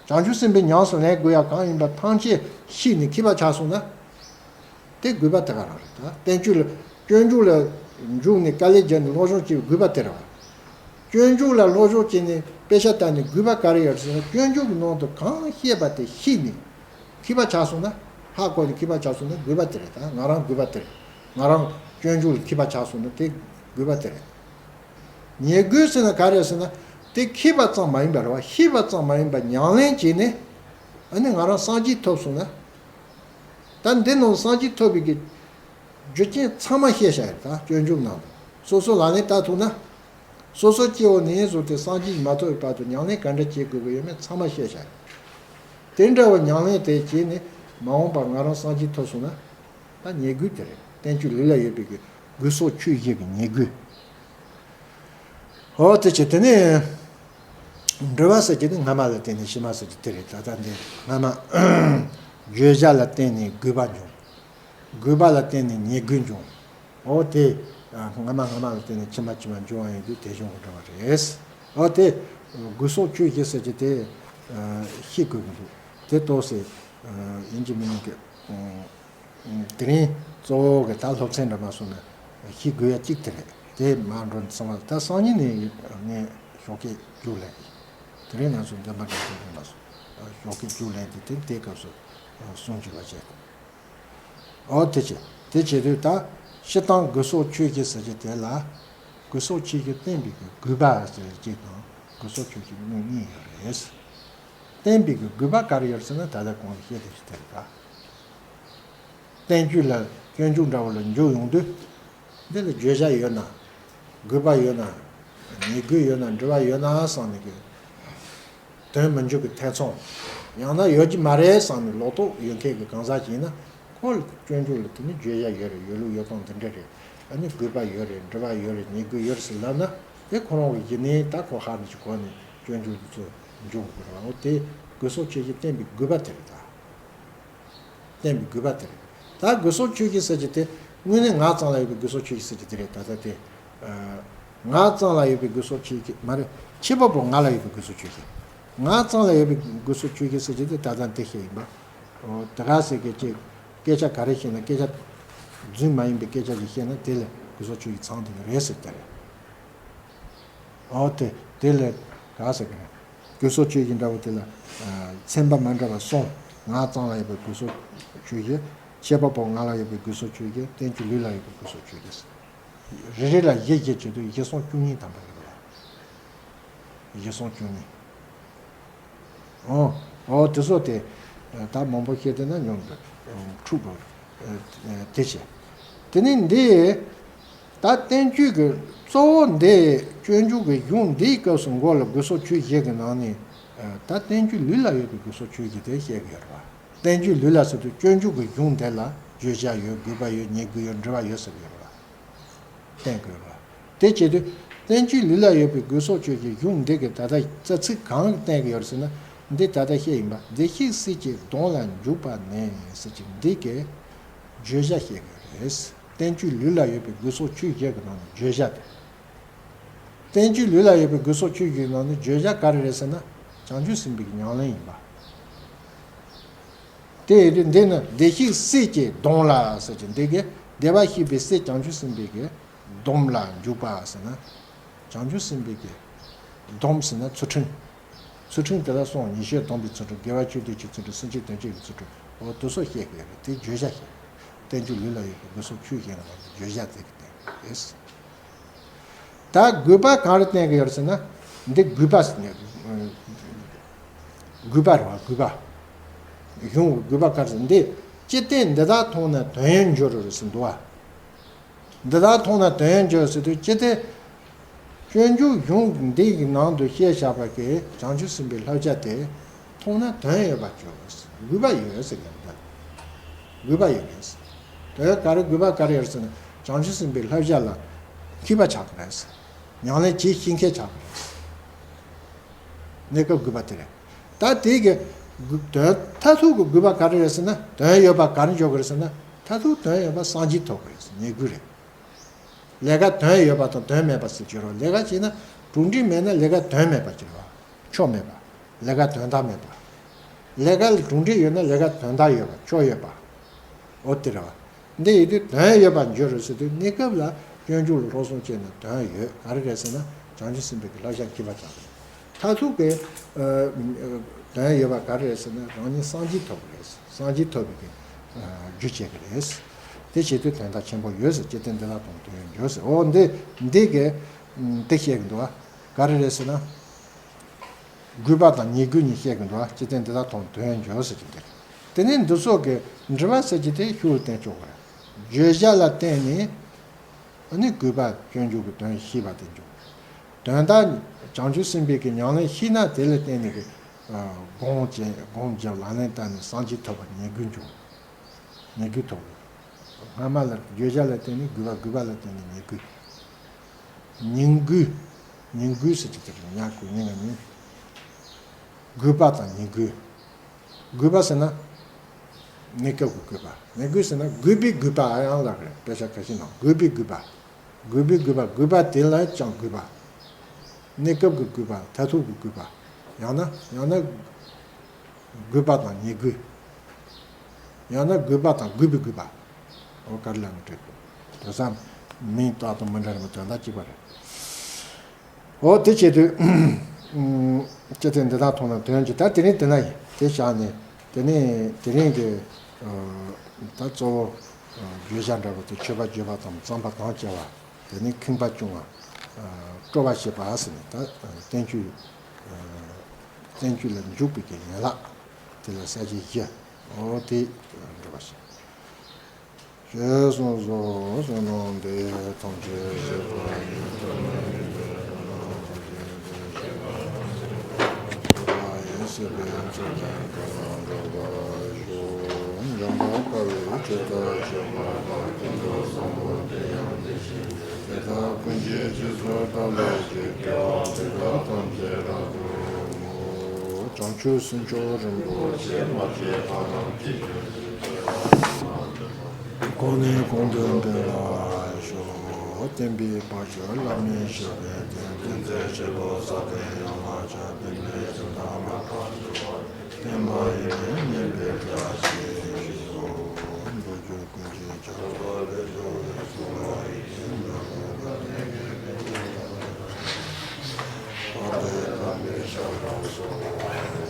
བྱང་ཆུབ་སེམས་དཔའི་ཉམས་སུ་ལེན་དགོས་ཡ་གང་ཡིན་པ་ཐམས་ཅད་ཤེས་ནས་མཁས་པ་ཆགས་སོང་ན། དེ་དགོས་པ་དེ་ག་རང་རེད་ད། བསྟན་བཅོས་ལ་སྤྱོད་འཇུག་ལ་འཇུག་ནས་དཀའ་ལས་བརྒྱབ་ནས་སློབ་སྦྱོང་བྱེད་པའི་དགོས་པ་དེ་རེད་བ། སྤྱོད་འཇུག་ལ་སློབ་སྦྱོང་བྱས་ནས་དཔེ་ཆ་ལྟ་ནས་དགོས་པ་ག་རེ་ཡོད་ཟེར་ན། སྤྱོད་འཇུག་གི་ནང་དུ་གང་བཤད་པ་དེ་ཤེས་ནས་མཁས་པ་ཆགས་སོང་ན། ཧ་གོ་ནས་མཁས་པ་ཆགས་སོང་ན་དགོས་པ་དེ་རེད་ད། ང་རང་དགོས་པ་དེ་རེད། ང་རང་སྤྱོད་འཇུག་ལ་མཁས་པ་ཆགས་སོང་ན་དེ་དགོས་པ་དེ་རེད། ཉེས་དགོས་ཟེར་ན་ག་རེ་ཟེར་ན། དེ་མཁས་པ་ཙམ་མ་ཡིན་པ་རེད་བ། ཤེས་པ་ཙམ་མ་ཡིན་པ་ཉམས་ལེན་བྱས་ནས། ཨ་ནི་ང་རང་སངས་རྒྱས་ཐོབ་སོང་ན། ད་འདི་ནང་སངས་རྒྱས་ཐོབ་པའི་གི་རྒྱུ་རྐྱེན་ཚང་མ་བཤད་བཞག་ཡོད་ད། སྤྱོད་འཇུག་ནང་དུ་སོ་སོ་ལག་ལེན་བསྟར་ཐུབ་ན། སོ་སོ་སྐྱེ་བོ་ནས་བཟུང་སྟེ་སངས་རྒྱས་མ་ཐོབ་པའི་བར་དུ་ཉམས་ལེན་ག་འདྲ་བྱེད་དགོས་ཀྱི་ཡོད་མེད་ཚང་མ་བཤད་བཞག་ཡོད། དེ་འདྲ་བའི་ཉམས་ལེན་དེ་བྱས་ནས་མ་འོངས་པར་ང་རང་སངས་རྒྱས་ཐོབ་སོང་ན། ད་ཉེས་དགོས་དེ་རེད། བསྟན་བཅོས་ལུས་ལ་ཡོད་པའི་གི་དགོས་སོགས་ཆོས་ཅན་གྱི་ཉེས་དགོས། ཨོ་དེ་བྱས་དེ་ནས་འབྲེལ་བ་ཟེར་གྱི་ནི་སྔ་མ་ལ་བརྟེན་ནས་ཕྱི་མ་ཟེར་གྱི་དེ་རེད། ད་ལྟ་འདི་སྔ་མ་བརྗོད་བྱ་ལ་བརྟེན་ནས་དགོས་པ་འབྱུང་། དགོས་པ་ལ་བརྟེན་ནས་ཉེས་དགོས་འབྱུང་། ཨོ་དེ་སྔ་མ་སྔ་མ་ལ་བརྟེན་ནས་ཕྱི་མ་ཕྱི་མ་འབྱུང་བ་ཡིན་དུས་དེ་གཞུང་གི་འབྲེལ་བ་རེད། ཨོ་དེ་དགོས་སོགས་ཆོས་ཅན་ཟེར་གྱི་དེ་ཤེས་དགོས་ཀྱི་འདུག། དེ་ཏོག་ཙམ་ཡིན་གྱི་མིན་གྱི། དེ་རིང་གཙོ་བོ་གི་ད་སློབ་ཚན་འདྲ་མ་སོང་ན་ཤེས་དགོས་ཡ་གཅིག་དེ་རེད། དེ་མར་འགྲོ་ནས་ཚང་མ་ད་སང་ཉིན་ནས་ངས་ཞོགས་ཀས་རྒྱུགས་ལེན་གྱི། དེ་རིང་ང་ཚོ་འདོན་པ་འདྲ་ཐུབ་ཀྱི་མ་སོང་། ཞོགས་ཀས་རྒྱུགས་ལེན་གྱི་དེ་དེའི་སྐབས་སུ་གསུང་བྱེད་པ་བྱས། ཨོ་དེ་བྱས་དེ་བྱེད་དུས་ད་སྤྱིར་བཏང་དགོས་སོགས་ཆོས་ཅན་ཟེར་གྱི་དེ་ལ་དགོས་སོགས་ཆོས་ཅན་བསྟན་པའི་གི་དགོས་པ་ཟེར་གྱི་དང་དགོས་སོགས་ཆོས་ཅན་དངོས་གཉིས་ཡོད་རེད། བསྟན་པའི་གི་དགོས་པ་ག་རེ་ཡོད་ཟེར་ན་ད་ལྟ་གོང་ལ་བཤད་དེ་ཞིག་དེ་རེད་ད། བསྟན་བཅོས་ལ་སྤྱོད་འཇུག་འདྲ་བོ་ལ་འཇུག་ཡོང་དུས། འདི་ལ་བརྗོད་བྱ་ཡོད་ན། དགོས་པ་ཡོད་ན། ཉེས་དགོས་ཡོད་ན་འབྲེལ་བ་ཡོད་ན་བསམ་ནས་གི། དོན་མི་འཇུག་གི་ཐེ་ཚོམ། ཡང་ན་ཡོད་ཀྱི་མ་རེད་བསམ་ནས་ལོག་རྟོག་ཡོད་མཁན་གྱི་གང་ཟག་ཅིག་ཡིན་ན། ཁོ་ལ་སྤྱོད་འཇུག་ལ་དེ་ནི་བརྗོད་བྱ་ཡོད་རེད། ཡོད་ལུགས་ཡོད་སྟངས་འདི་འདྲ་རེད། ཨ་ནི་དགོས་པ་ཡོད་རེད། འབྲེལ་བ་ཡོད་རེད། ཉེས་དགོས་ཡོད་རེད་ཟེར་ལབ་ན། དེ་ཁོ་རང་གི་ཡིན་ནའི་ད་ཁོ་ཧ་ནས་ཀྱི་གོ་ནས་སྤྱོད་འཇུག་འདི་ཚོ་འཇུག་དགོས་རེད་བ། འོ་དེ་དགོས་སོགས་ཆོས་ཅན་བསྟན་པའི་དགོས་པ་དེ་རེད་ད། བསྟན་པའི་དགོས་པ་དེ་རེད། ད་དགོས་སོགས་ཆོས་ཅན་ཟེར་གྱི་དེ་དངོས་གནས་ངག་ཙམ་ལ་ཡོད་པའི་དགོས་སོགས་ཆོས་ཅན་ཟེར་གྱི་དེ་རེད། ད་ལྟ་དེ། ངག་ཙམ་ལ་ཡོད་པའི་དགོས་སོགས་ཆོས་ཅན་མ་རེད། ཁྱད་པར་པོ་ངག་ལ་ཡོད་པའི་དགོས་སོགས་ཆོས་ཅན། ངག་ཙམ་ལ་ཡོད་པའི་དགོས་སོགས་ཆོས་ཅན་ཟེར་གྱི་དེ་ད་ལྟ་འདི་བཤད་ཡིན་པ། འོ་དེ་ག་ཟེར་གྱི་ཅིག་སྐད་ཆ་ག་རེ་བཤད་ན་སྐད་ཆ་རྫུན་མ་ཡིན་པའི་སྐད་ཆ་ཞིག་བཤད་ན་དེ་ལ་དགོས་སོགས་ཆོས་ཅན་ཚང་དེ་རེད་ཟེར་དེ་རེད། འོ་དེ་དེ་ལས་ག་ཟེར་གི་རེད། དགོས་སོགས་ཆོས་ཅན་འདྲ་བོ་དེ་ལ། ཚན་པ་མ་འདྲ་བ་གསུམ། ངག་ཙམ་ལ་ཡོད་པའི་དགོས་སོགས་ཆོས་ཅན། ཁྱད་པར་པོ་ངག་ལ་ཡོད་པའི་དགོས་སོགས་ཆོས་ཅན། བསྟན་བཅོས་ལུས་ལ་ཡོད་པའི་དགོས་སོགས་ཆོས་ཅན། རེ་རེ་ལ་བཞི་བཞི་བྱེད་དུས་བཞི་གསུམ་བཅུ་གཉིས་ཐམ་པ་ཡོད་རེད། བཞི་གསུམ་བཅུ་གཉིས། ཨོ། ཨོ་དེ་ཚོ་དེ། ད་མང་པོ་བཤད་དེ་ན་ཉུང་དུ། འཁྲུག་པ། དེ་བྱས། དེ་ནས་འདི་ད་བསྟན་བཅོས་ཀྱི་གཙོ་བོ་འདི་སྤྱོད་འཇུག་གི་གཞུང་འདིའི་སྐབས་སུ་མགོ་ལ་དགོས་སོགས་ཆོས་བཞི་གི་ནང་ནས་ད་བསྟན་བཅོས་ལུས་ལ་ཡོད་པའི་དགོས་སོགས་ཆོས་བཞི་དེ་བཤད་ཀྱི་ཡོད་རེད་བ། བསྟན་བཅོས་ལུས་ལ་ཟེར་དུས་སྤྱོད་འཇུག་གི་གཞུང་དེ་ལ་བརྗོད་བྱ་ཡོད། དགོས་པ་ཡོད། ཉེ་དགོས་ཡོད། འབྲེལ་བ་ཡོད་ཟེར་གྱི་ཡོད་རེད་བ། བསྟན་དགོས་རེད་བ། དེ་བྱེད་དུས་བསྟན་བཅོས་ལུས་ལ་ཡོད་པའི་དགོས་སོགས་ཆོས་བཞི་གཞུང་འདི་གི་ད་ལྟ་རྩ་ཚིག་གང་བསྟན་གྱི་ཡོད་རེད་ཟེར་ན། འདི་ད་ལྟ་བཤད་ཡིན་པ། བདེ་གཤེགས་སྲས་ཀྱི་གདོང་ལ་འཇུག་པ་ནས་ཟེར་གྱི་འདི་གི་བརྗོད་བྱ་བཤད་ཀྱི་ཡོད་རེད། བསྟན་བཅོས་ལུས་ལ་ཡོད་པའི་དགོས་སོགས་ཆོས་བཞི་གི་ནང་ནས་བརྗོད་བྱ་དེ། བསྟན་བཅོས་ལུས་ལ་ཡོད་པའི་དགོས་སོགས་ཆོས་བཞིའི་ནང་ནས་བརྗོད་བྱ་ག་རེ་རེད་ཟེར་ན། བྱང་ཆུབ་སེམས་དཔའི་ཉམས་ལེན་ཡིན་པ། དེ་ཡིན་དུས་འདི་ནི་བདེ་གཤེགས་སྲས་ཀྱི་གདོང་ལ་ཟེར་གྱི་འདི་གི་བདེ་བར་གཤེགས་པའི་སྲས་བྱང་ཆུབ་སེམས་དཔའི་གི་སྡོམ་ལ་འཇུག་པ་ཟེར་ན། བྱང་ཆུབ་སེམས་དཔའི་གི་སྡོམ་ཟེར་ན་ཚུལ་ཁྲིམས། ཚུལ་ཁྲིམས་དེ་ལ་སོང་ཉེས་སྤྱོད་སྡོམ་པའི་ཚུལ་ཁྲིམས། དགེ་བ་བཅུ་སྡིག་གི་ཚུལ་ཁྲིམས། སེམས་བསྐྱེད་དོན་བྱེད་ཀྱི་ཚུལ་ཁྲིམས། འོ་དེ་ཚོ་བཤད་དགོས་རེད། དེ་བརྗོད་བྱ་བཤད། བསྟན་བཅོས་ལུས་ལ་ཡོད་པའི་དགོས་སོགས་ཆོས་བཞིའི་ནང་ནས་བརྗོད་བྱ་དེ་གི་སྟེང་རེད། ད་དགོས་པ་གང་རེ་བསྟན་གྱི་ཡོད་ཟེར་ན། འདི་དགོས་པ་ཟེར་ནས། དགོས་པ་རེད་བ། དགོས་པ། གཞུང་གི་དགོས་པ་ག་རེ་ཟེར། འདི་ཅི་སྟེ་འདི་དག་མཐོང་ན་དོན་ཡོད་འགྱུར་རོ་ཟེར་འདུག་བ། འདི་དག་མཐོང་ན་དོན་ཡོད་འགྱུར་ཟེར་དུས་ཅི་སྟེ། སྤྱོད་འཇུག་གཞུང་འདི་ཡི་ནང་དུ་བཤད་བཞག་པ་གི་བྱང་ཆུབ་སེམས་དཔའི་བསླབ་བྱ་དེ། མཐོང་ན་དོན་ཡོད་པར་གྱུར། དགོས་པ་ཡོད་ཟེར་གྱི་འདུག་དགོས་པ་ཡོད་རེད། དོན་ག་རེ་དགོས་པ་ག་རེ་ཡོད་ཟེར་ན། བྱང་ཆུབ་སེམས་དཔའི་བསླབ་བྱ་ལ་མཁས་པ་ཆགས་པ་རེད། ཉམས་ལེན་བྱེད་ཤེས་མཁན་ཆགས་པ་རེད། གནས་སྐབས་དགོས་པ་དེ་རེད། ད་དེ་གི་དོན་མཐར་ཐུག་གི་དགོས་པ་ག་རེ་རེད་ཟེར་ན། དོན་ཡོད་པ་ག་རེ་འཇོག་གི་རེད་ཟེར་ན། མཐར་ཐུག་དོན་ཡོད་པ་སངས་རྒྱས་ཐོབ་གི་རེད། ཉེ་དགོས་རེད། ལས་ཀ་དོན་ཡོད་པ་དང་དོན་མེད་པ་ཟེར་གྱི་རེད། ལས་ཀ་བྱས་ན་གྲུབ་འབྲས་མེད་ན་ལས་ཀ་དོན་མེད་པ་གྱི་རེད་བ། ཆོ་མེད་པ། ལས་ཀ་དོན་དག་མེད་པ། ལས་ཀ་ལ་གྲུབ་འབྲས་ཡོད་ན་ལས་ཀ་དོན་དག་ཡོད་པ། ཆོ་ཡོད་པ། འོ་དེ་རེད་བ། འདི་ཡིན་དུས་དོན་ཡོད་པར་འགྱུར་རོ་ཟེར་དུས་གནས་སྐབས་ལ་སྤྱོད་འཇུག་ལ་སློབ་གསོ་བྱས་ན་དོན་ཡོད། ག་རེ་རེད་ཟེར་ན་བྱང་ཆུབ་སེམས་དཔའི་གི་བསླབ་བྱ་མཁས་པ་ཆགས་རེད། མཐར་ཐུག་གི་ཨ་དོན་ཡོད་པ་ག་རེ་རེད་ཟེར་ན་རང་ཉིད་སངས་རྒྱས་ཐོབ་པ་རེད། སངས་རྒྱས་ཐོབ་པའི་གི་ཨ་རྒྱུ་བྱེད་ཀྱི་རེད། དེ་བྱེད་དུས་དོན་དག་ཆེན་པོ་ཡོད་ཟེར། ཅི་སྟེ་འདི་དག་མཐོང་ན་དོན་ཡོད་འགྱུར་ཟེར། འོ་འདི་འདི་གི་དེ་བཤད་ཀྱི་འདུག་བ། ག་རེ་རེད་ཟེར་ན། དགོས་པ་དང་ཉེ་དགོས་གཉིས་བཤད་ཀྱི་འདུག་བ། ཅི་སྟེ་འདི་དག་མཐོང་ན་དོན་ཡོད་འགྱུར་ཟེར་གྱི་འདུག་དེ་ནས་འདི་ཚོ་གི་འབྲེལ་བ་ཟེར་གྱི་དེ་ཤུགས་བསྟན་ཆོག་གི་རེད། བརྗོད་བྱ་ལ་བརྟེན་ནས་ཨ་ནི་དགོས་པ་སྤྱོད་འཇུག་གི་དོན་ཤེས་པ་དེ་འཇུག་དོན་དག་བྱང་ཆུབ་སེམས་དཔའི་གི་ཉམས་ལེན་ཤེས་ན་དེ་ལ་བརྟེན་ནས་གི་སྒོམ་བྱེད་སྒོམ་བརྒྱབ་ལག་ལེན་བསྟར་ནས་སངས་རྒྱས་ཐོབ་པ་ཉེ་དགོས་འཇུག་ཉེ་དགོས་ཐོབ། སྔ་མ་ལ་བརྗོད་བྱ་ལ་བརྟེན་ནས་དགོས་པ། དགོས་པ་ལ་བརྟེན་ནས་ཉེ་དགོས། ཉེ་དགོས། ཉེ་དགོས་ཟེར་གྱི་དེ་རེད། ཉ་དགོས་ཉེ་ང་ཉེ། དགོས་པ་དང་ཉེ་དགོས། དགོས་པ་ཟེར་ན། གནས་སྐབས་ཀྱི་དགོས་པ། ཉེ་དགོས་ཟེར་ན་དགོས་པའི་དགོས་པ་ཨ་ཡང་ལ་རེད། དཔེ་ཆ་ཁ་ཤས་ནང་དགོས་པའི་དགོས་པ། དགོས་པའི་དགོས་པ། དགོས་པ་དེ་ལ་ཀྱང་དགོས་པ། གནས་སྐབས་ཀྱི་དགོས་པ། མཐར་ཐུག་གི་དགོས་པ། ཡང་ན་ཡང་ན། དགོས་པ་དང་ཉེ་དགོས། ཡང་ན་དགོས་པ་དང་དགོས་པའི་དགོས་པ། འོ་ག་རེ་ལ་ནི་འབྲེལ་དགོས། དེ་ཙམ་མིང་བཏགས་དང་མི་འདྲ་རེད་མོད། དོན་དག་གཅིག་པ་རེད། འོ་དེ་བྱེད་དུས། ཅི་སྟེ་འདི་དག་མཐོང་ན་དོན་གྱི། ད་དེ་རིང་དེ་ན་ཡིན། དེ་བཞག་ནས་དེ་ནས་དེ་རིང་གི་ད་གཙོ་བོ་བརྗོད་བྱ་འདྲ་པོ་དེ་མཆོད་པ་བརྗོད་པ་དང་བརྩམ་པ་གང་བྱ་བ། དེ་ནས་ཁེངས་པ་སྐྱུང་བ། སྤྲོ་བ་བྱེད་པ་ཟེར་ནས་ད་བསྟན་བཅོས། བསྟན་བཅོས་ལ་འཇུག་པའི་གི་ཡན་ལག་དེ་ལ་ས་བཅད་བཞི། འོ་དེ་འགྲེལ་པ་བྱེད། ཞེས་གསུངས་སོ། བསོད་ནམས་འདི་ཐམས་ཅད་གཟིགས་པ་ཉིད། ཡེ་ཤེས་པའི་མཚོ་ལས་འགྲོ་བ་ཞུ། འཇམ་དཔལ་དཔའ་བོས་ཇི་ལྟར་བསྐྱངས་པ་དང་། ཀུན་ཏུ་བཟང་པོ་དེ་ཡང་དེ་བཞིན་ཏེ། དེ་དག་ཀུན་གྱི་རྗེས་སུ་བདག་སློབ་ཅིང་། དགེ་བ་འདི་དག་ཐམས་ཅད་རབ་ཏུ་བསྔོ། བྱང་ཆུབ་སེམས་མཆོག་རིན་པོ་ཆེ། མ་སྐྱེས་པ་རྣམས་སྐྱེ་གྱུར་ཅིག་སྐྱེ་བ་ཕྱི་མ་ལ། གོང་ནས་གོང་དུ་འཕེལ་བར་ཤོག་བསྟན་པའི་བྱ་བ་བླ་མེད་ཞི་བའི་དོན། བསྟན་འཛིན་བྱེད་པོ་ས་དེར་ཡང་མ་ཆགས། བསྟན་པའི་སྤྱི་དང་མ་འཕགས་ཚུལ། བསྟན་པ་ཡི་དོན་ཉན་པའི་བཀྲ་ཤིས་ཤོག་མདོ་རྒྱུད་ཀུན་གྱི་ཁྱབ་པ་ལས་བྱུང་བའི་གསུང་རབ་ཡི་དོན་འདི་ཀུན་ཏུ་གནས་པའི་དགེ་འདུན་པ་དཔལ་ལྡན་དམ་པའི་ཞབས་ལ་སོགས།